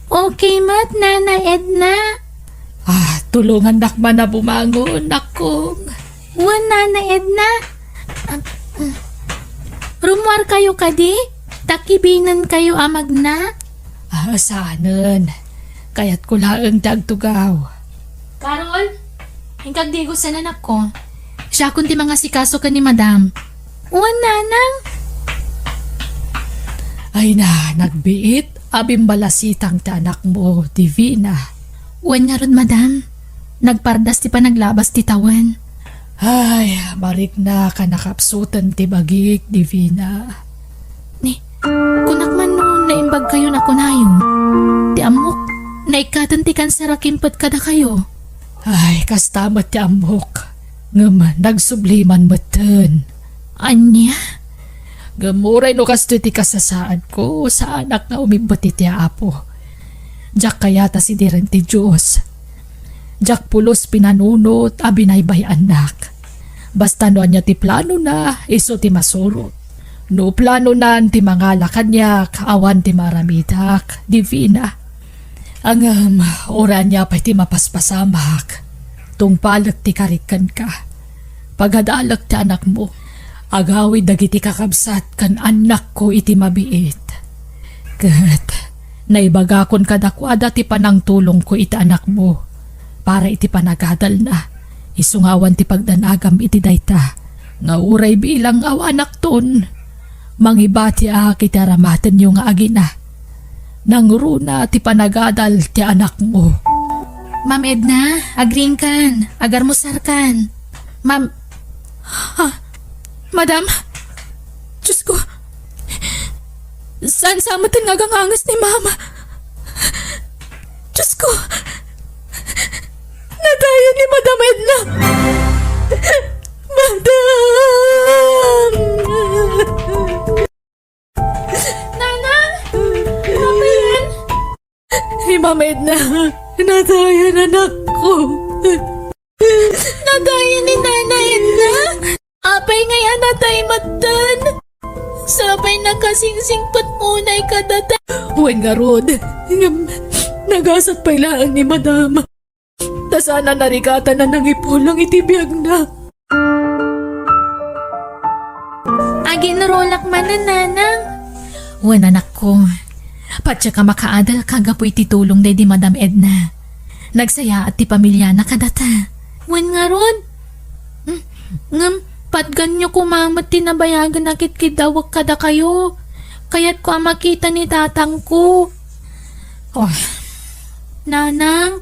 Okay met, Nana Edna. Ah, tulongannak man a bumangon, nakong. Wen, Nana Edna. Ah, ah. Rummuarkayo kadi? Ta kibinenkayo a magna? Ah, saanen. Kayatko laeng ti agtugaw. Carol, inka agdigosen, anakko. Siakon ti mangasikaso ken ni Madam. Wen, Nanang. Ay na, nagbiit a bimbalasitang ti anakmo, Divina. Wen ngarud, Madam. Nagpardas ti panaglabas ti tawen. Ay, mariknak a nakapsuten ti bagik, Divina. Ni, kunak man no naimbagkayon a kunayo. Ti ammok, naikkaten ti kanser a kimpet kadakayo. Ay, kasta met ti ammok. Ngem nagsubli man metten. Ania? Ngem uray no kastoy ti kasasaadko, saanak nga umibbet iti Apo. Diak kayat a sidiren ti Dios. Diak pulos pinanunot a binaybay-annak. Basta no ania ti planona, isu ti masurot. No planonan ti mangala kaniak, awan ti maaramidak, Divina. Ngem, uray ania pay ti mapaspasamak, tungpalek ti karik kenka. Pagadalek ti anakmo. Agawid dagiti kakabsat ken annakko iti mabiit. Ket naibagakon kadakuada ti panangtulongko iti anakmo para iti panagadalna. Isu nga awan ti pagdanagam iti dayta, nga uray bilang awanakton, mangibatiak iti aramatenyo nga agina. Nangruna ti panagadal ti anakmo. Ma'am Edna, agriingkan, agarmusarkan. Ma'am, ha? Madam? Diyos ko, saan sa metten nga aganganges ni Mama? Diyos ko, natayen ni Madam Edna. Madam! Nanang! Apay yan? Ni Mama Edna, natayen anakko. Natayen ni Nana Edna? Apay ngay a natay metten? Sapay nakasingsingpet unay kadata. Wen ngarud, ngem nagasat pay laeng ni Madam. Ta saan a narikatan a nangipulang iti biagna. Aginrolak manen, Nanang. Wen, anakko. Patiek a makaadalka gapu iti tulong daydi Madam Edna. Nagsayaat ti pamiliana kadata. Wen ngarud? Hmm, ngem, patganyo koma met ti nabayagen a kitkiddawek kadakayo. Kayatko a makita ni tatangko. Oh. Nanang,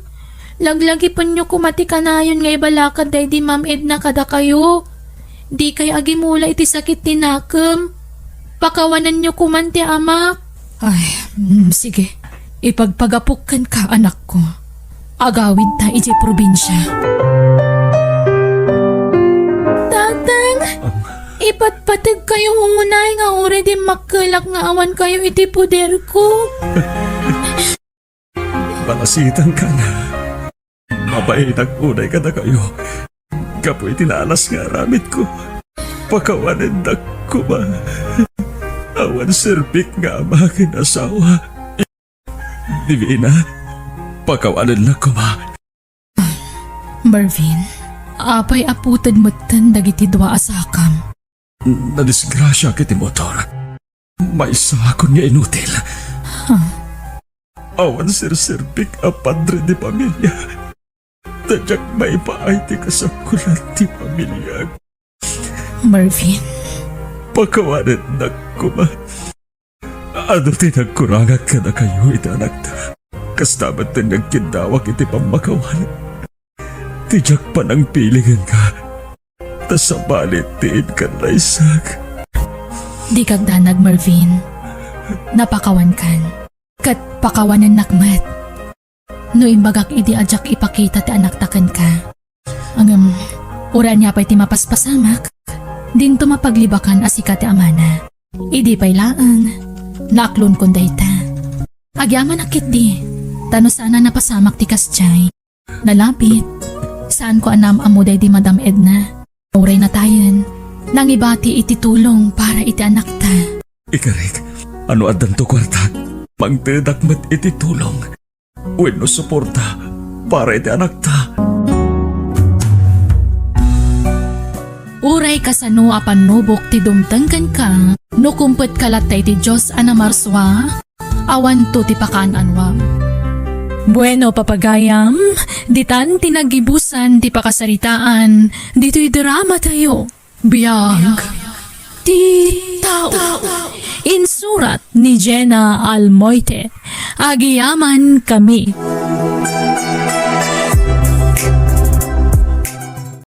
laglagipenyo koma ti kanayon nga ibalakad daydi Ma'am Edna kadakayo. Dikay agimula iti sakit ti nakem. Pakawanenyo koman ti amak. Ay, mm, sige. Ipagpagapok kenka, anakko. Agawidta idiay probinsia. Tatang, ipatpategkayo unay nga uray dimmakkelak nga awankayo iti poderko. Balasitangkan. Mabainak unay kadakayo gapu iti naalas nga aramidko. Pakawanennak koma. Awan serbik nga ama ken asawa. Divina, pakawanennak koma. Mervin, apay a puted metten dagiti dua a sakam? Nadisgrasiak iti motor. Maysakon nga inutil. Huh? Awan serserbik a padre de pamilia. Ta diak maipaay ti kasapulan ti pamiliak. Mervin. Pakawanennak koma. Adu ti nagkurangak kadakayo iti anakta. Kasta met ti nagkiddawak iti pammakawan. Ti diak panangpili kenka. Ta sabali ti inkan laysak. Dika agdanag, Mervin. Napakawankan. Ket pakawanennak met. No imbagak idi a diak ipakita ti anakta kenka. Ngem, uray ania pay ti mapaspasamak, dinto mapaglibakan a sika ti amana. Idi pay laeng, naaklonkon dayta. Agyamanak ketdi, ta no saan a napasamak ti kasdiay, nalabit, saanko a naam-ammo daydi Madam Edna. Uray natayen, nangibati iti tulong para iti anakta. Ikarik, no addanto kuarta, mangtedak met iti tulong. wenno suporta para iti anakta. Uray kasano a pannubok ti dumteng kenka, no kumpetka latta iti Dios a namarsua, awanto ti pakaan-anuam. Bueno, papagayam, ditan ti naggibusan ti pakasaritaan ditoy drama tayo. Biag ti tao. Insurat ni Jenna Almoite. Agiyaman kami.